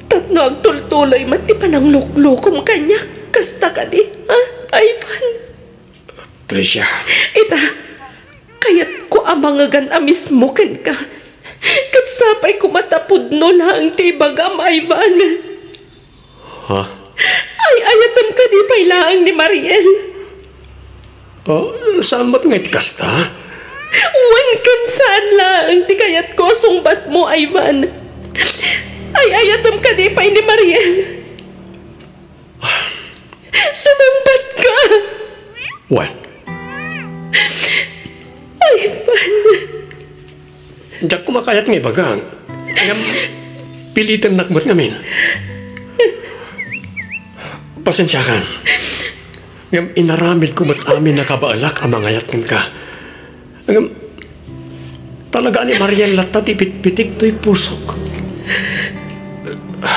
Tapno agtultuloy met ti panangluklukom kaniak, kasta kadi, ha, Ivan? Tricia. Ita, kayatko a mangegan a mismo kenka. Ket sapay koma ta pudno laeng ti ibagam, Ivan. Ha? Ay-ayatem kadi pay laeng ni Mariel? Oh, saan met nga iti kasta? Wen ken saan laeng ti kayatko a sungbatmo, Ivan. Ay-ayatem kadi pay ni Mariel? Sumungbatka! Wen. Ivan. Diak koma kayat nga ibagam. Ngem, pilitennak met ngamin. Pasensiakan. Ngem inaramidko met amin a kabaelak a mangayat kenka. Ngem, talaga ni Mariel latta ti pitpitik toy pusok.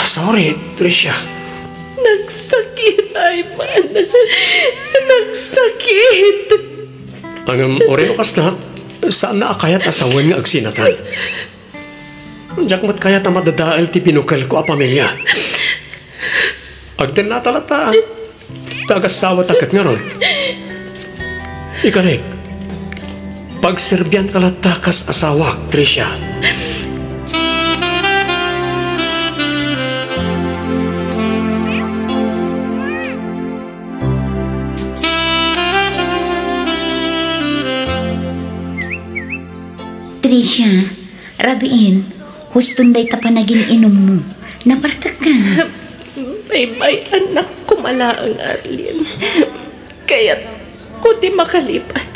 Sorry, Tricia. Nagsakit, Ivan. Nagsakit. Ngem, uray no kasta, saanna a kayat a sawen nga agsinatan. Diak met kayat a madadael ti binukelko a pamilia. Agtennata latta, ta agasawata ket ngarud. Ikarik, pagserbianka latta kas asawak, Tricia. Tricia, rabiin, huston dayta panagin-inummo. Napartekka. Baybay-annak koma laeng, Arlene. Kayatko ti makalipat.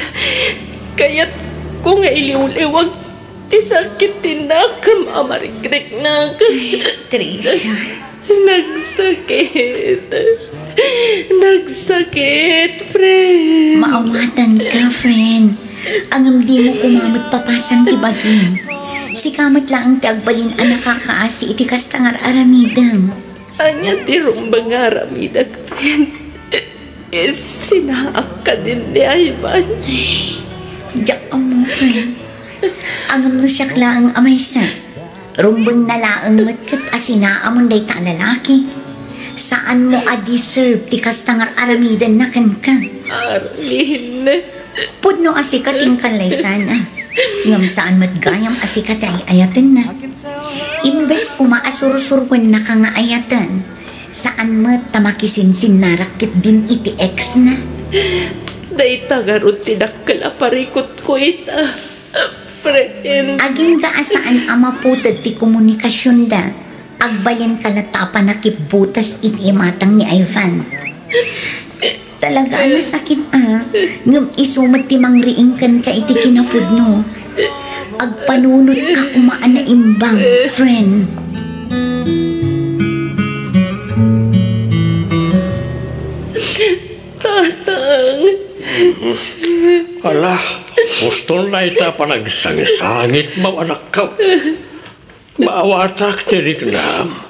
Kayatko nga iliwliwag ti sakit ti nakam a marikriknak. Tricia. Nagsakit. Nagsakit, friend. Maawatanka, friend. Ngem dimo koma met papasan ti bagim. Sika met laeng ti agbalin a nakakaasi iti kasta nga ar-aramidem. Ania ti rumbeng nga aramidek, friend? Isinaak kadin ni Ivan. Diak ammo, friend. Ngem no siak laeng a maysa, rumbengna laeng met ket a sinaamon dayta a lalaki. Saanmo a deserve ti kasta nga ar-aramidenna kenka. Arlene. Pudno a sika ti inkallaysana. Ngem saan met gayam a sika ti ay-ayatenna. Imbes koma a sursuruennaka nga ayaten, saan met ta makisinsinnarak ketdin iti ex-na. Dayta ngarud ti dakkel a parikutko ita, friend. Agingga a saan a maputed ti komunikasionda. Agbalinka latta a pannakibbutas iti imatang ni Ivan. Talaga a nasakit a, ngem isu met ti mangriing kenka iti kinapudno. Agpanunotka koma a naimbag, friend. Tatang. Ala, huston dayta panagsangit-sangitmo, anakko. Maawatak ti riknam,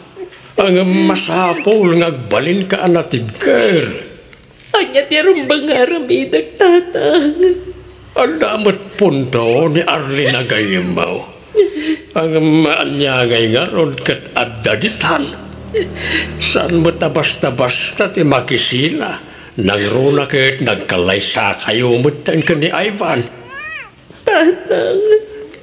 ngem masapul nga agbalinka a natibker. Ania ti rumbeng nga aramidek, Tatang? Adda met punto ni Arlene a gayyemmo. Ngem ania ngay ngarud ket adda ditan? Saan met a basta-basta ti makisina. Nangruna ket nagkallaysakayo metten ken ni Ivan. Tatang.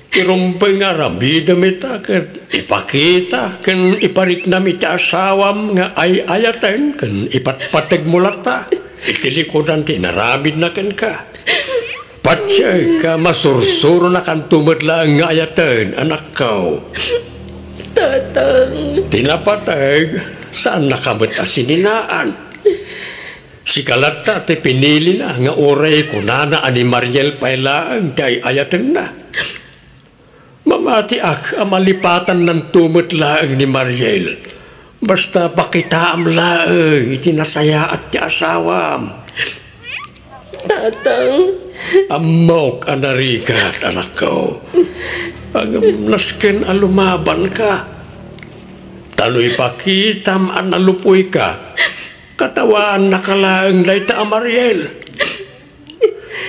Ti rumbeng nga aramidem ita ket ipakita ken ipariknam iti asawam nga ay-ayaten ken ipatpategmo latta iti likudan ti inaramidna kenka. Patiek a masursuronakanto met laeng nga ayaten, anakko. Tatang. Ti napateg, saannaka met a sininaan. Sika latta ti pinilina nga uray kunana a ni Mariel pay laeng ti ay-ayatenna. Mamatiak a malipatannanto met laeng ni Mariel. Basta pakitaam laeng iti nasayaat ti asawam. Tatang. Ammok a narigat, anakko. Ngem nasken a lumabanka. Ta no ipakitam a nalupuyka, katawaannaka laeng dayta a Mariel.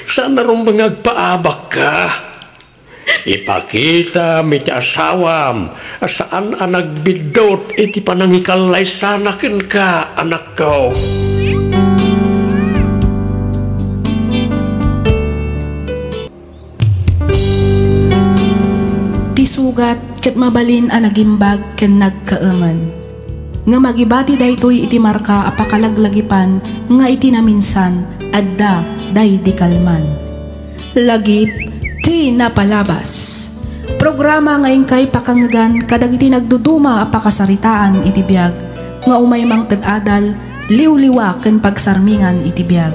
Saan a rumbeng nga agpaabakka. Ipakitam iti asawam a saan a nagbiddut iti panangikallaysana kenka, anakko. Ti sugat ket mabalin a nagimbag ken nagkaemen. Ngem agibati daytoy iti marka a pakalaglagipan nga iti naminsan, adda daydi kalman. Lagip ti napalabas. Programa nga inkay pakangngegan kadagiti nagduduma a pakasaritaan iti biag nga umay mangted adal, liwliwa ken pagsarmingan iti biag.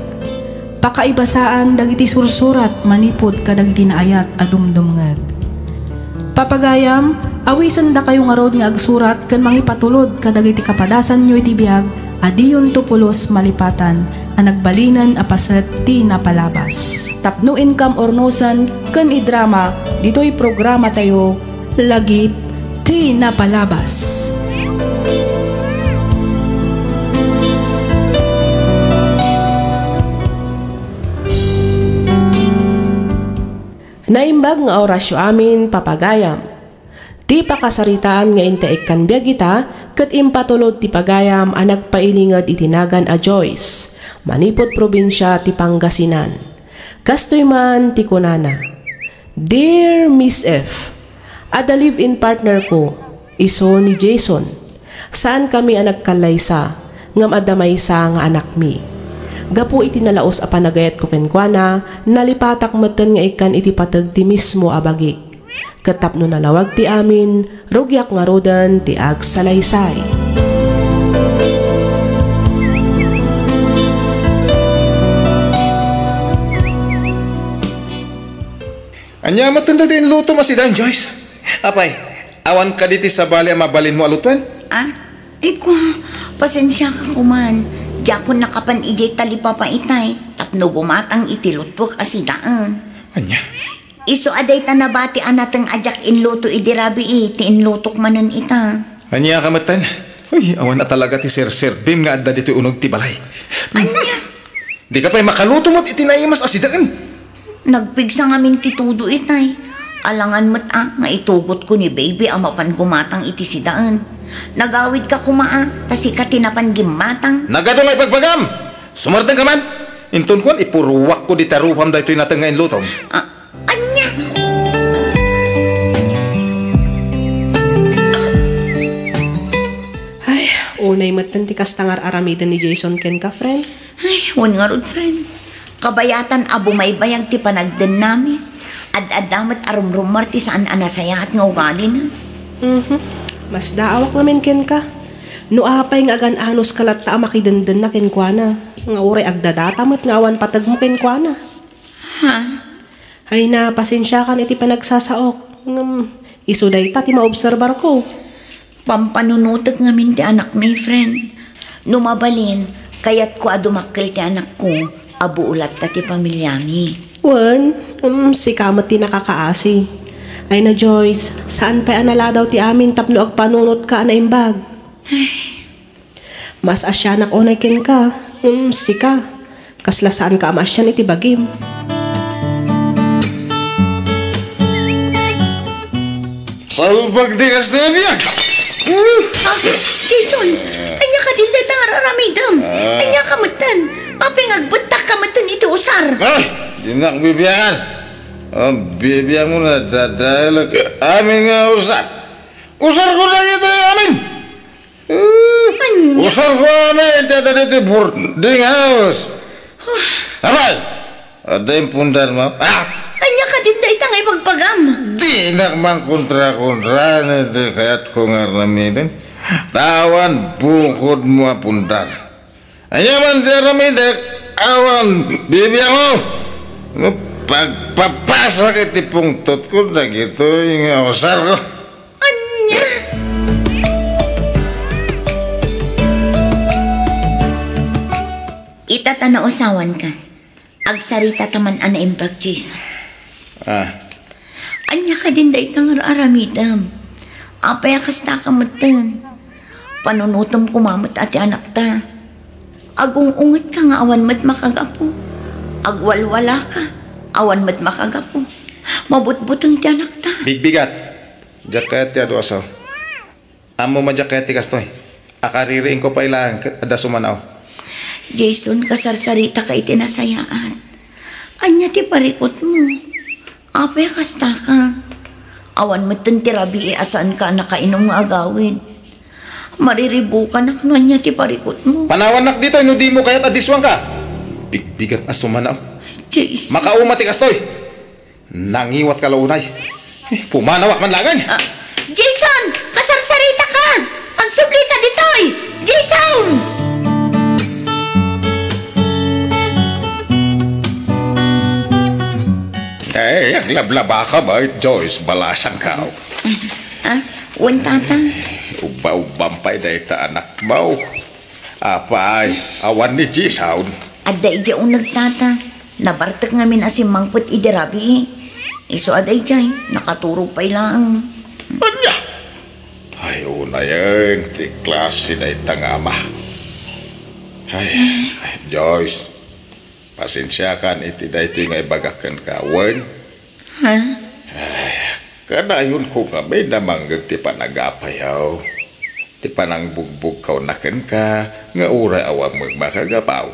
Pakaibasaan dagiti sursurat manipud kadagiti naayat a dumdumngeg. Papagayam, awisendakayo ngarud nga agsurat ken mangipatulod kadagiti kapadasanyo iti biag a diyonto pulos malipatan a nagbalinen a paset ti napalabas. Tapno inkam urnosen ken idrama ditoy programatayo, Lagip ti Napalabas. Naimbag nga orasyo amin, papagayam. Ti pakasaritaan nga inta ikkan biag ita, ket impatulod ti pagayam a nagpailinged iti nagan a Joyce, manipud probinsia ti Pangasinan. Kastoy man ti kunana, "Dear Miss F, adda live-in partner ko, isu ni Jason. Saankami a nagkallaysa, ngem adda maysa nga anakmi. Gapu iti nalaus a panagayatko kenkuana, nalipatak metten nga ikkan iti pateg ti mismo a bagik. Ket tapno nalawag ti amin, rugiak ngaruden ti agsalaysay." Ania met daytoy inlutom a sidaen, Joyce? Apay, awan kadi ti sabali a mabalinmo a lutuen? Ah, ay kua, pasensiaka koman. Diakon nakapan idiay talipapa itay, tapno gumatang iti lutuek a sidaen. Ania? Isu a dayta nabati a nateng a diak inluto idi rabii ti inlutok manen ita. Ania ka metten? Uy, awan a talaga ti serserbim nga adda ditoy uneg ti balay. Ania? Dika pay makaluto met iti naimas a sidaen. Nagpigsa ngamin ti todo itay. Alangan met a nga itugotko ni baby a mapan gumatang iti sidaen. Nagawidka koma a, ta sika ti napan gimmatang. Nagadu nga ibagbagam! Sumardengka man! Inton kuan, ipuruakko dita rupam daytoy nateng nga inlutom. Ah, ania? Ay, unay metten ti kasta nga ar-aramiden ni Jason kenka, friend. Ay, wen ngarud, friend. Kabayatan a bumaybayag ti panagdennami. Ad-adda met a rumrummar ti saan a nasayaat nga ugalina. Mhm. Masdaawak ngamin kenka. No apay nga agan-anoska latta a makidendenna kenkuana, nga uray agdadata met nga awan pategmo kenkuana. Ha? Ay na, pasensiakan iti panagsasaok. Ngem, isu dayta ti maobserbarko. Pampanunotek ngamin ti anakmi, friend. No mabalin, kayatko a dumakkel ti anakko, a buo latta ti pamiliami. Wen, em, sika met ti nakakaasi. Ay na, Joyce, saan pay a naladaw ti amin tapno agpanunotka a naimbag? Ay. Mas asianak unay kenka, em, sika. Kasla saanka a maasian iti bagim. Salbag ti kasta a biag! Ah, Jason, ania kadin dayta nga ar-aramidem? Ah. Ania ka metten? Apay nga agbettakka metten iti usar? Ah, dinak bibiangan. Ah, bibiangan na dadalag amin nga usar. Usar ko na ito amin. Eh, ania? Usar ko na iti adda ditoy boarding house. Apay, adda impundarmo? Ah! Ania kadin dayta nga ibagbagam? Dinak man kontra-kontra iti kayatko nga aramiden. Ta awan bukodmo a pundar. Ania man ti aramidek, awan bibianmo. Pagpapasak iti pungtotko dagitoy nga usarko. Ania? Ita ta nausawanka. Agsarita ta man a naimbag, Jason. Ah. Ania kadin dayta nga ar-aramidem? Apay a kasta ka metten? Panunotem koma met a ti anakta. Agung-ungetka nga awan met makagapu. Agwalwalaka, awan met makagapu. Mabutbuteng ti anakta. Bigbigat. Diak kayat ti adu a sao. Ammom a diak kayat ti kastoy. Akaririingko pay laeng ket adda sumanaw. Jason, kasarsaritaka iti nasayaat. Ania ti parikutmo? Apay a kastaka? Awan metten ti rabii a saanka a nakainum nga agawid. Mariribukanak no ania ti parikutmo. Panawannak ditoy no dimo kayat a diswangka. Bigbigat a sumanaw. Jason. Makauma ti kastoy. Nangiwatka la unay. Eh, pumanawak man laeng. Ah, Jason! Kasarsaritaka! Agsublika ditoy! Jason! Eh, aglablabaka met, Joyce, balasangko. Ah, wen, tata. Ubba-ubbam pay dayta anakmo. Apay, awan ni Jason? Adda idiay uneg, tata. Nabartek ngamin a simmangpet idi rabii. Isu a daydiay, nakaturog pay laeng. Ania? Ay, unayen ti klase dayta nga ama. Ay, Joyce, pasensiakan iti daytoy nga ibagak kenka, wen? Ha? Ay, kadayonko ngamin a mangngeg ti panagapayo, ti panangbugbugkawna kenka, nga uray awan met makagapaw.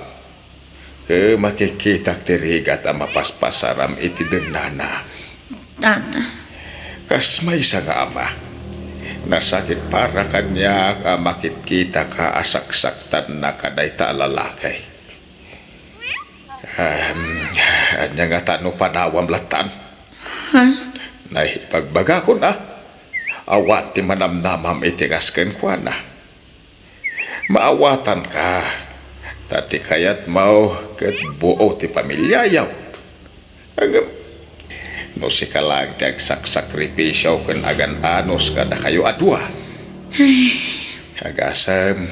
Ket makikitak ti rigat a mapaspasaram iti dennana. Tata. Kas maysa nga ama, nasakit para kaniak a makitkitaka a saksaktannaka dayta a lalaki. Em, ania ngata no panawam lattan? Ha? Naibagbagakon a, awan ti manamnamam iti kas kenkuana. Maawatanka, ta ti kayatmo ket buo ti pamiliayo. Ngem no sika laeng ti agsaksakripisio ken agan-anos kadakayo a dua, agasem,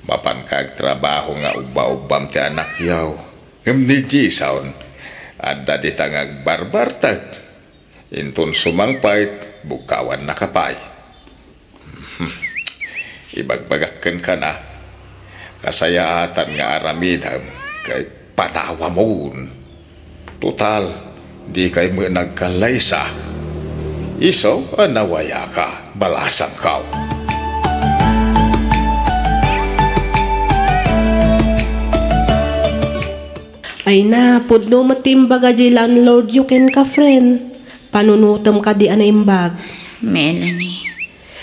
mapanka agtrabaho nga ubba-ubbam ti anakyo. Ngem ni Jason, adda dita nga agbarbartek. Inton sumangpet, bugkawannaka pay. Ibagbagak kenka a, kasayaatan nga aramidem ket panawamon. Total, dikay met nagkallaysa. Isu a nawayaka, balasangko. Ay na, pudno met ti imbaga diay landlordyo kenka, friend. Panunotem kadi a naimbag. Melanie.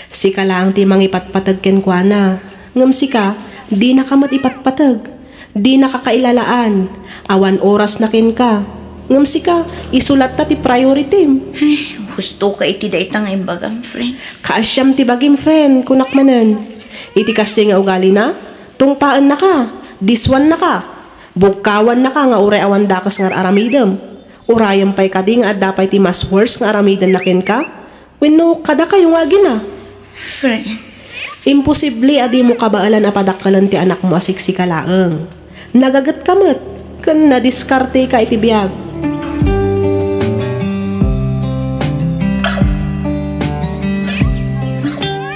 Sika laeng ti mangipatpateg kenkuana. Ngem sika, dinaka met ipatpateg. Dinaka kailalaan. Awan orasna kenka. Ngem sika, isu latta ti prioritim. Ay, hustoka iti dayta nga imbagam, friend. Kaasiam ti bagim, friend, kunak manen. Iti kasdiay nga ugalina, tungpaennaka, diswannaka. Bugkawannaka nga uray awan dakes nga ar-aramidem. Urayen pay kadi nga adda pay ti mas worse nga aramidenna kenka? Wenno kadakayo nga agina? Friend. Imposible a dimo kabaelan a padakkelen ti anakmo a siksika laeng. Nagagetka met, ken nadiskarteka iti biag.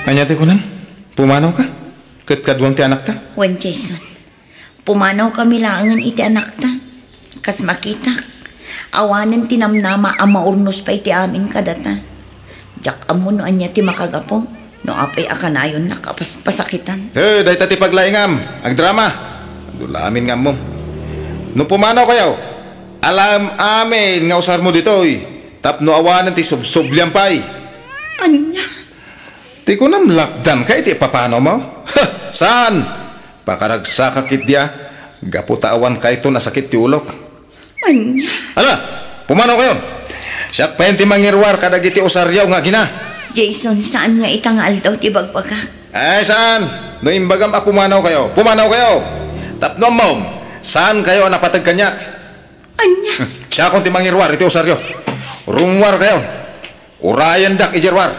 Ania ti kunam? Pumanawka? Ket kaduam ti anakta? Wen, Jason. Pumanawkami laengen iti anakta. Kas makitak, awanen ti namnama a maurnos pay ti amin kadata. Diak ammo no ania ti makagapu, no apay a kanayonnak a pas-, pasakitan. Eh, dayta ti paglaingam, agdrama. Adu la amin nga ammom. No pumanawkayo, alaem amin nga usarmo ditoy, tapno awanen ti subsubliam pay. Ania? Ti kunam lakdanka iti ipapanawmo? Saan? Pakaragsakak ketdi a, gapu ta awan kayto nasakit ti ulok. Ania? Ala, pumanawkayon. Siak payen ti mangiruar kadagiti usaryo nga agina. Jason, saan nga ita nga aldaw ti bagbagak? Ay, saan? No imbagam a pumanawkayo, pumanawkayo. Tapno ammom, saankayo a napateg kaniak. Ania? Siakon ti mangiruar iti usaryo. Rummuarkayo. Urayendak idiay ruar.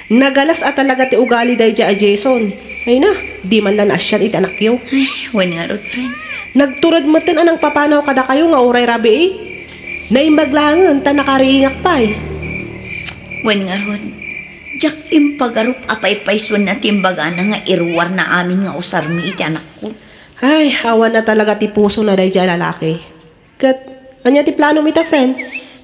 Nagalas a talaga ti ugali daydiay a Jason. Ay na, di man la naasian iti anakyo. Ay, wen ngarud, friend. Nagtured metten a nangpapanaw kadakayo nga uray rabii. Naimbag laengen ta nakariingak pay. Wen ngarud, diak impagarup a paypaysuenna ti imbagana nga iruarna amin nga usarmi iti anakko. Ay, awan na talaga ti pusona daydiay a lalaki. Ket, ania ti planom ita, friend?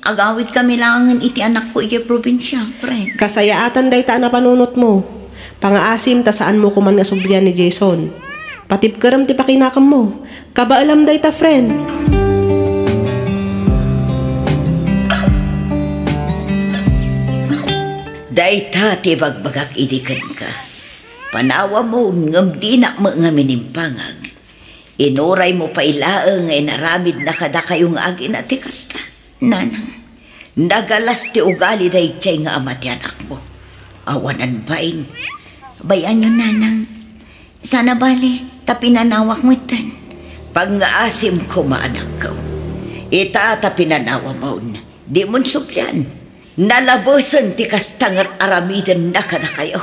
Agawidkami laengen iti anakko idiay probinsia, friend. Kasayaatan dayta a napanunotmo. Pangaasim ta saanmo koman nga sublian ni Jason. Patibkerem ti pakinakemmo. Kabaelam dayta, friend. Dayta ti ibagbagak idi kenka. Panawamon ngem dinak met ngamin impangag. Inuraymo pay laeng nga inaramidna kadakayo nga agina ti kasta. Nanang, nagalas ti ugali daydiay nga ama ti anakmo. Awanan bain. Bay-anyon, nanang. Saan a bale, ta pinanawak metten. Pangngaasim koma, anakko. Ita ta pinanawamon, dimon sublian. Nalabesen ti kasta nga ar-aramidenna kadakayo.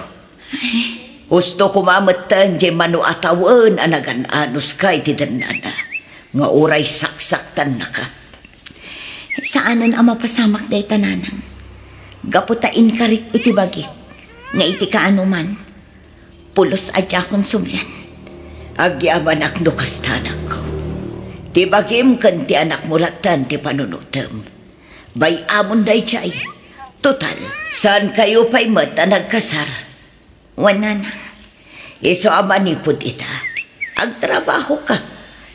Husto koma metten diay mano a tawen a nagan-anuska iti dennana, nga uray saksaktannaka. Saanen a mapasamak dayta, nanang. Gapu ta inkarik iti bagik nga iti kaanoman, pulos a diakon sublian. Agyamanak no kasta, anakko. Ti bagim ken ti anakmo lattan ti panunotem. Bay-amon daydiay. Total, saankayo pay met a nagkasar. Wen, nanang, isu a manipud ita, agtrabahoka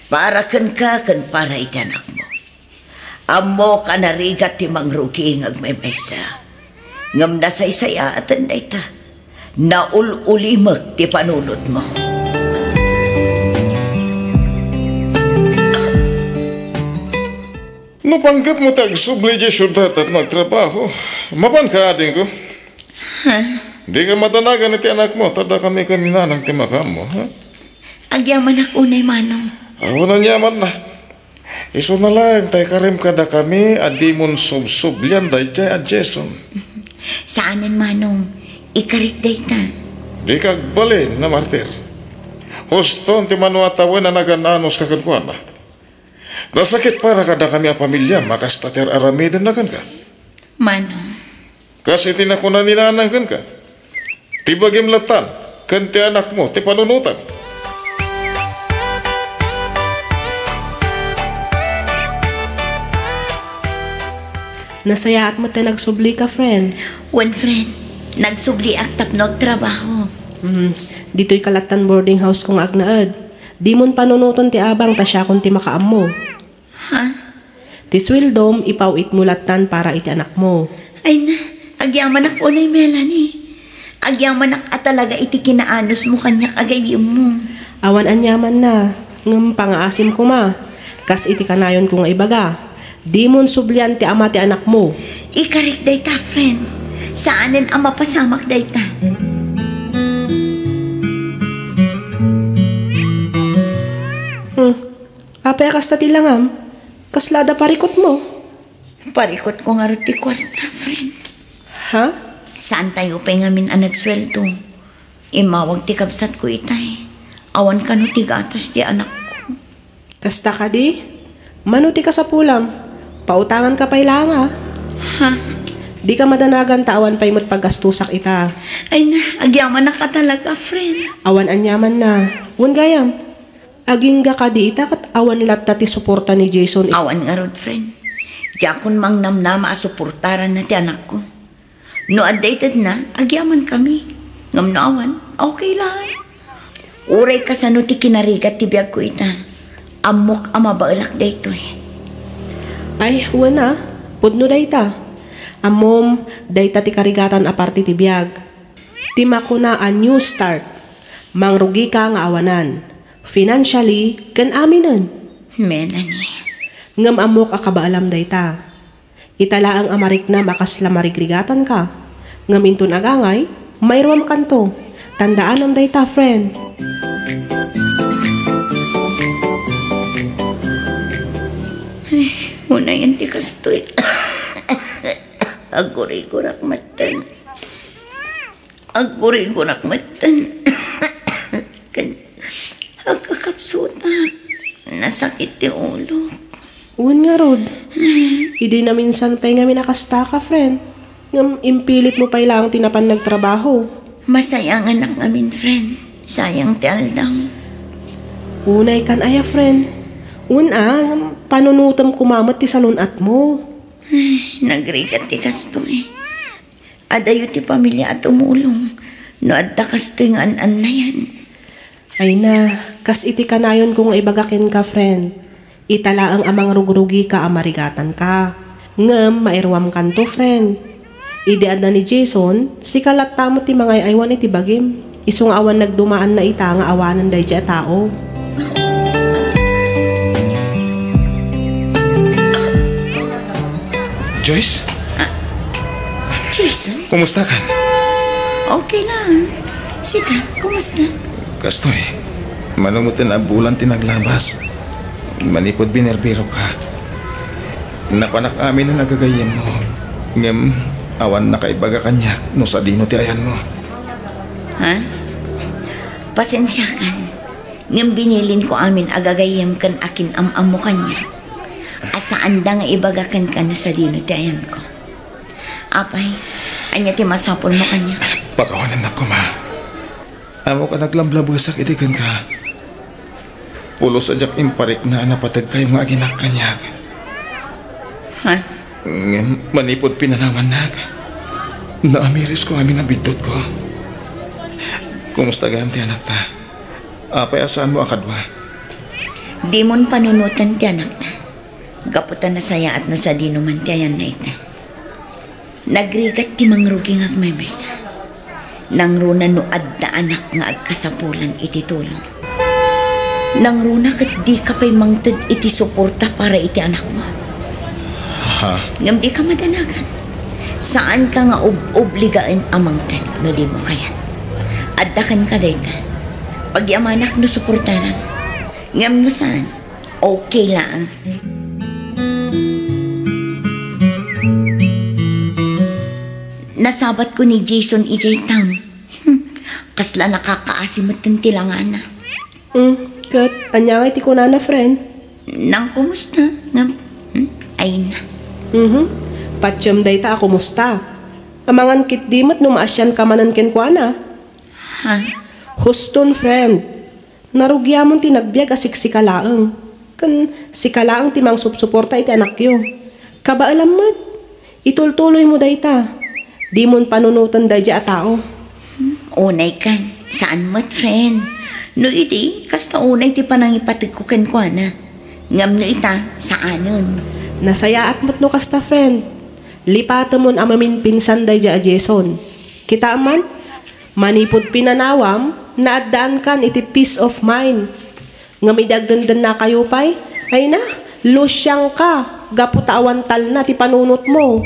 para kenka ken para iti anakmo. Ammok a narigat ti mangrugi nga agmaymaysa. Ngem nasaysayaaten dayta. Naul-ulimek ti panunotmo. No panggepmo ti agsubli idiay siudad tapno agtrabaho, mapanka, adingko. Ha? Dika madanagan iti anakmo, ta dakami ken ni nanang ti makaammo, ha? Agyamanak unay, manong. Awan aniamanna. Isuna laeng ta ikarim kadakami a dimon subsublian daydiay a Jason. Saanen, manong. Ikarik dayta. Dika agbalin a martir. Huston ti mano a tawen a nagan-anuska kenkuana. Nasakit para kadakami a pamiliam a kasta ti ar-aramidenna kenka. Manong. Kas iti nakuna ni nanang kenka, ti bagim lattan ken ti anakmo ti panunotem. Nasayaat met ta nagsublika, friend. Wen, friend. Nagsubliak tapno agtrabaho. Hmm, ditoyka lattan boarding house ko nga agnaed. Dimon panunoten ti abang ta siakon ti makaammo. Ha? Ti sueldom, ipaw-itmo lattan para iti anakmo. Ay na, agyamanak unay, Melanie. Agyamanak a talaga iti kinaanusmo kaniak a gayyemmo. Awan aniamanna, ngem pangaasim koma. Kas iti kanayonko nga ibaga, dimon sublian ti ama ti anakmo. Ikarik dayta, friend. Saanen a mapasamak dayta. Hmm. Apay a kasta ti langam? Kasla adda parikutmo? Parikutko ngarud ti kuarta, friend. Ha? Saantayo pay ngamin a nagsueldo. Immawag ti kabsatko itay. Awan kano ti gatas ti anakko. Kasta kadi? Mano ti kasapulam? Pautanganka pay laeng a. Ha? Dika madanagan ta awan pay met paggastusak ita. Ay na, agyamanak a talaga, friend. Awan aniamanna. Wen gayam. Agingga kadi ita ket awan latta ti suporta ni Jason. Awan ngarud, friend. Diakon mangnamnama a suportaranna ti anakko. No adda itedna, agyamankami. Ngem no awan, okay laeng. Uray kasano ti kinarigat ti biagko ita, ammok a mabaelak daytoy. Ay, wen a, pudno dayta. Ammom, dayta ti karigatan a parte ti biag. Ti makuna a new start. Mangrugika nga awanan. Financially, ken aminen. Melanie. Ngem ammok a kabaelam dayta. Ita laeng a mariknam a kasla marigrigatanka. Ngem inton agangay, mairuamkanto. Tandaanam dayta, friend. Ay, unayen ti kastoy. Aggurigurak metten. Aggurigurak metten. Ken agkakapsutak. Nasakit ti ulok. Wen ngarud, idi naminsan pay ngamin a kastaka, friend. Ngem impilitmo pay laeng ti napan nagtrabaho. Masayanganak ngamin, friend. Sayang ti aldaw. Unay kan aya, friend. Una, panunutem koma met ti salun-atmo. Ay, nagrigat ti kastoy. Adayo ti pamilya a tumulong no adda kastoy nga an-annayan. Ay na, kas iti kanayonko nga ibaga kenka, friend. Ita laeng a mangrugrugika a marigatanka. Ngem mairuamkanto, friend. Idi adda ni Jason, sika latta met ti mangay-aywan iti bagim. Isu nga awan nagdumaanna ita nga awanen daydiay a tao. Joyce? Jason? Kumusta kan? Okay lang. Sika, kumusta? Kastoy, mano met a bulan ti naglabas. Manipud binerbero ka. Napanak amin a nagagayyemmo. Ngem, awan nakaibaga kaniak no sadino ti ayanmo. Ha? Pasensiakan. Ngem binilinko amin a gagayyem ken akin-am-ammo kaniak. A saanda nga ibaga kenka no sadino ti ayanko. Apay, ania ti masapulmo kaniak? Pakawanennak koma. Ammok a naglablabesak iti kenka. Pulos a diak imparikna a napateg kayo nga aginak kaniak. Ha? Ngem manipud pinanawannak, naamirisko amin a biddutko. Kumusta gayam ti anakta? Apay a saanmo a kadua? Dimon panunoten ti anakta. Gapu ta nasayaat no sadino man ti ayanna ita. Nagrigat ti mangrugi nga agmaymaysa. Nangruna no adda anak nga agkasapulan iti tulong. Nangruna ket dika pay mangted iti suporta para iti anakmo. Ha? Ngem dika madanagan. Saanka nga ub-obligaen a mangted no dimo kayat. Adda kenka dayta. Pagyamanak no suportaram. Ngem no saan, okay laeng. Nasabatko ni Jason idiay town. Hmm, kasla nakakaasi metten ti langana. Hmm, ket ania ngay ti kunana, friend? Nangkumusta? Ngem, hmm, ay na. Mhm. Patiem dayta a kumusta. Amangan ketdi met no maasianka manen kenkuana. Ha? Huston, friend. Narugiamon ti nagbiag a siksika laeng, ken sika laeng ti mangsupsuporta iti anakyo. Kabaelam met, itultuloymo dayta. Dimon panunoten daydiay a tao. Hmm, unay kan, saan met, friend. No idi, kasta unay ti panangipategko kenkuana. Ngem no ita, saanen. Nasayaat met no kasta, friend. Lipatemon a maminpinsan daydiay a Jason. Kitaem man, manipud pinanawam, naaddaankan iti peace of mind. Ngem idi agdendennakayo pay, ay na, lusiangka gapu ta awan talna ti panunotmo.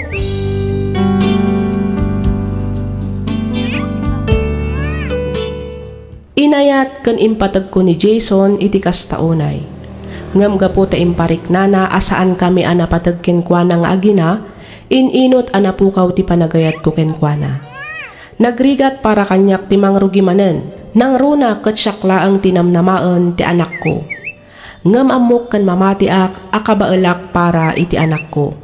Inayat ken impategko ni Jason iti kasta unay. Ngem gapu ta impariknana a saankami a napateg kenkuana nga agina, in-inut a napukaw ti panagayatko kenkuana. Nagrigat para kaniak ti mangrugi manen. Nangruna ket siak laeng ti namnamaen ti anakko. Ngem ammok ken mamatiak a kabaelak para iti anakko.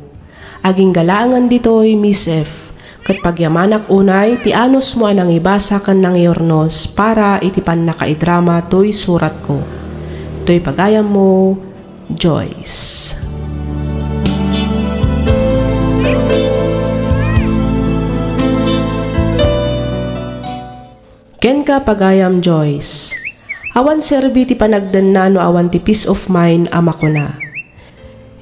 Agingga laengen ditoy, Miss F, ket pagyamanak unay ti anusmo a nangibasa ken nangiurnos para iti pannakaidrama toy suratko. Toy pagayammo, Joyce. Kenka, pagayam Joyce. Awan serbi ti panagdenna no awan ti peace of mind a makuna.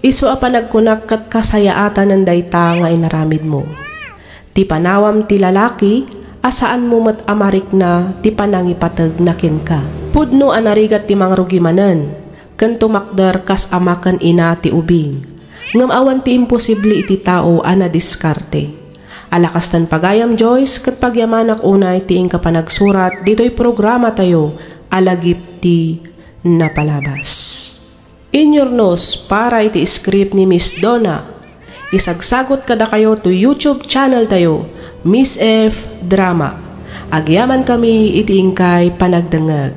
Isu a panagkunak ket kasayaatanen dayta nga inaramidmo. Ti panawam ti lalaki a saanmo met a marikna ti panangipategna kenka. Pudno a narigat ti mangrugi manen, ken tumakder kas ama ken ina ti ubing. Ngem awan ti imposible iti tao a nadiskarte. Ala kasten, pagayam Joyce, ket pagyamanak unay ti inka panagsurat ditoy programatayo a Lagip ti Napalabas. Inyurnos para iti script ni Miss Donna. Isagsagot kadakayo to YouTube channel tayo, Miss F Drama. Agyaman kami iti inkay panagdengngeg.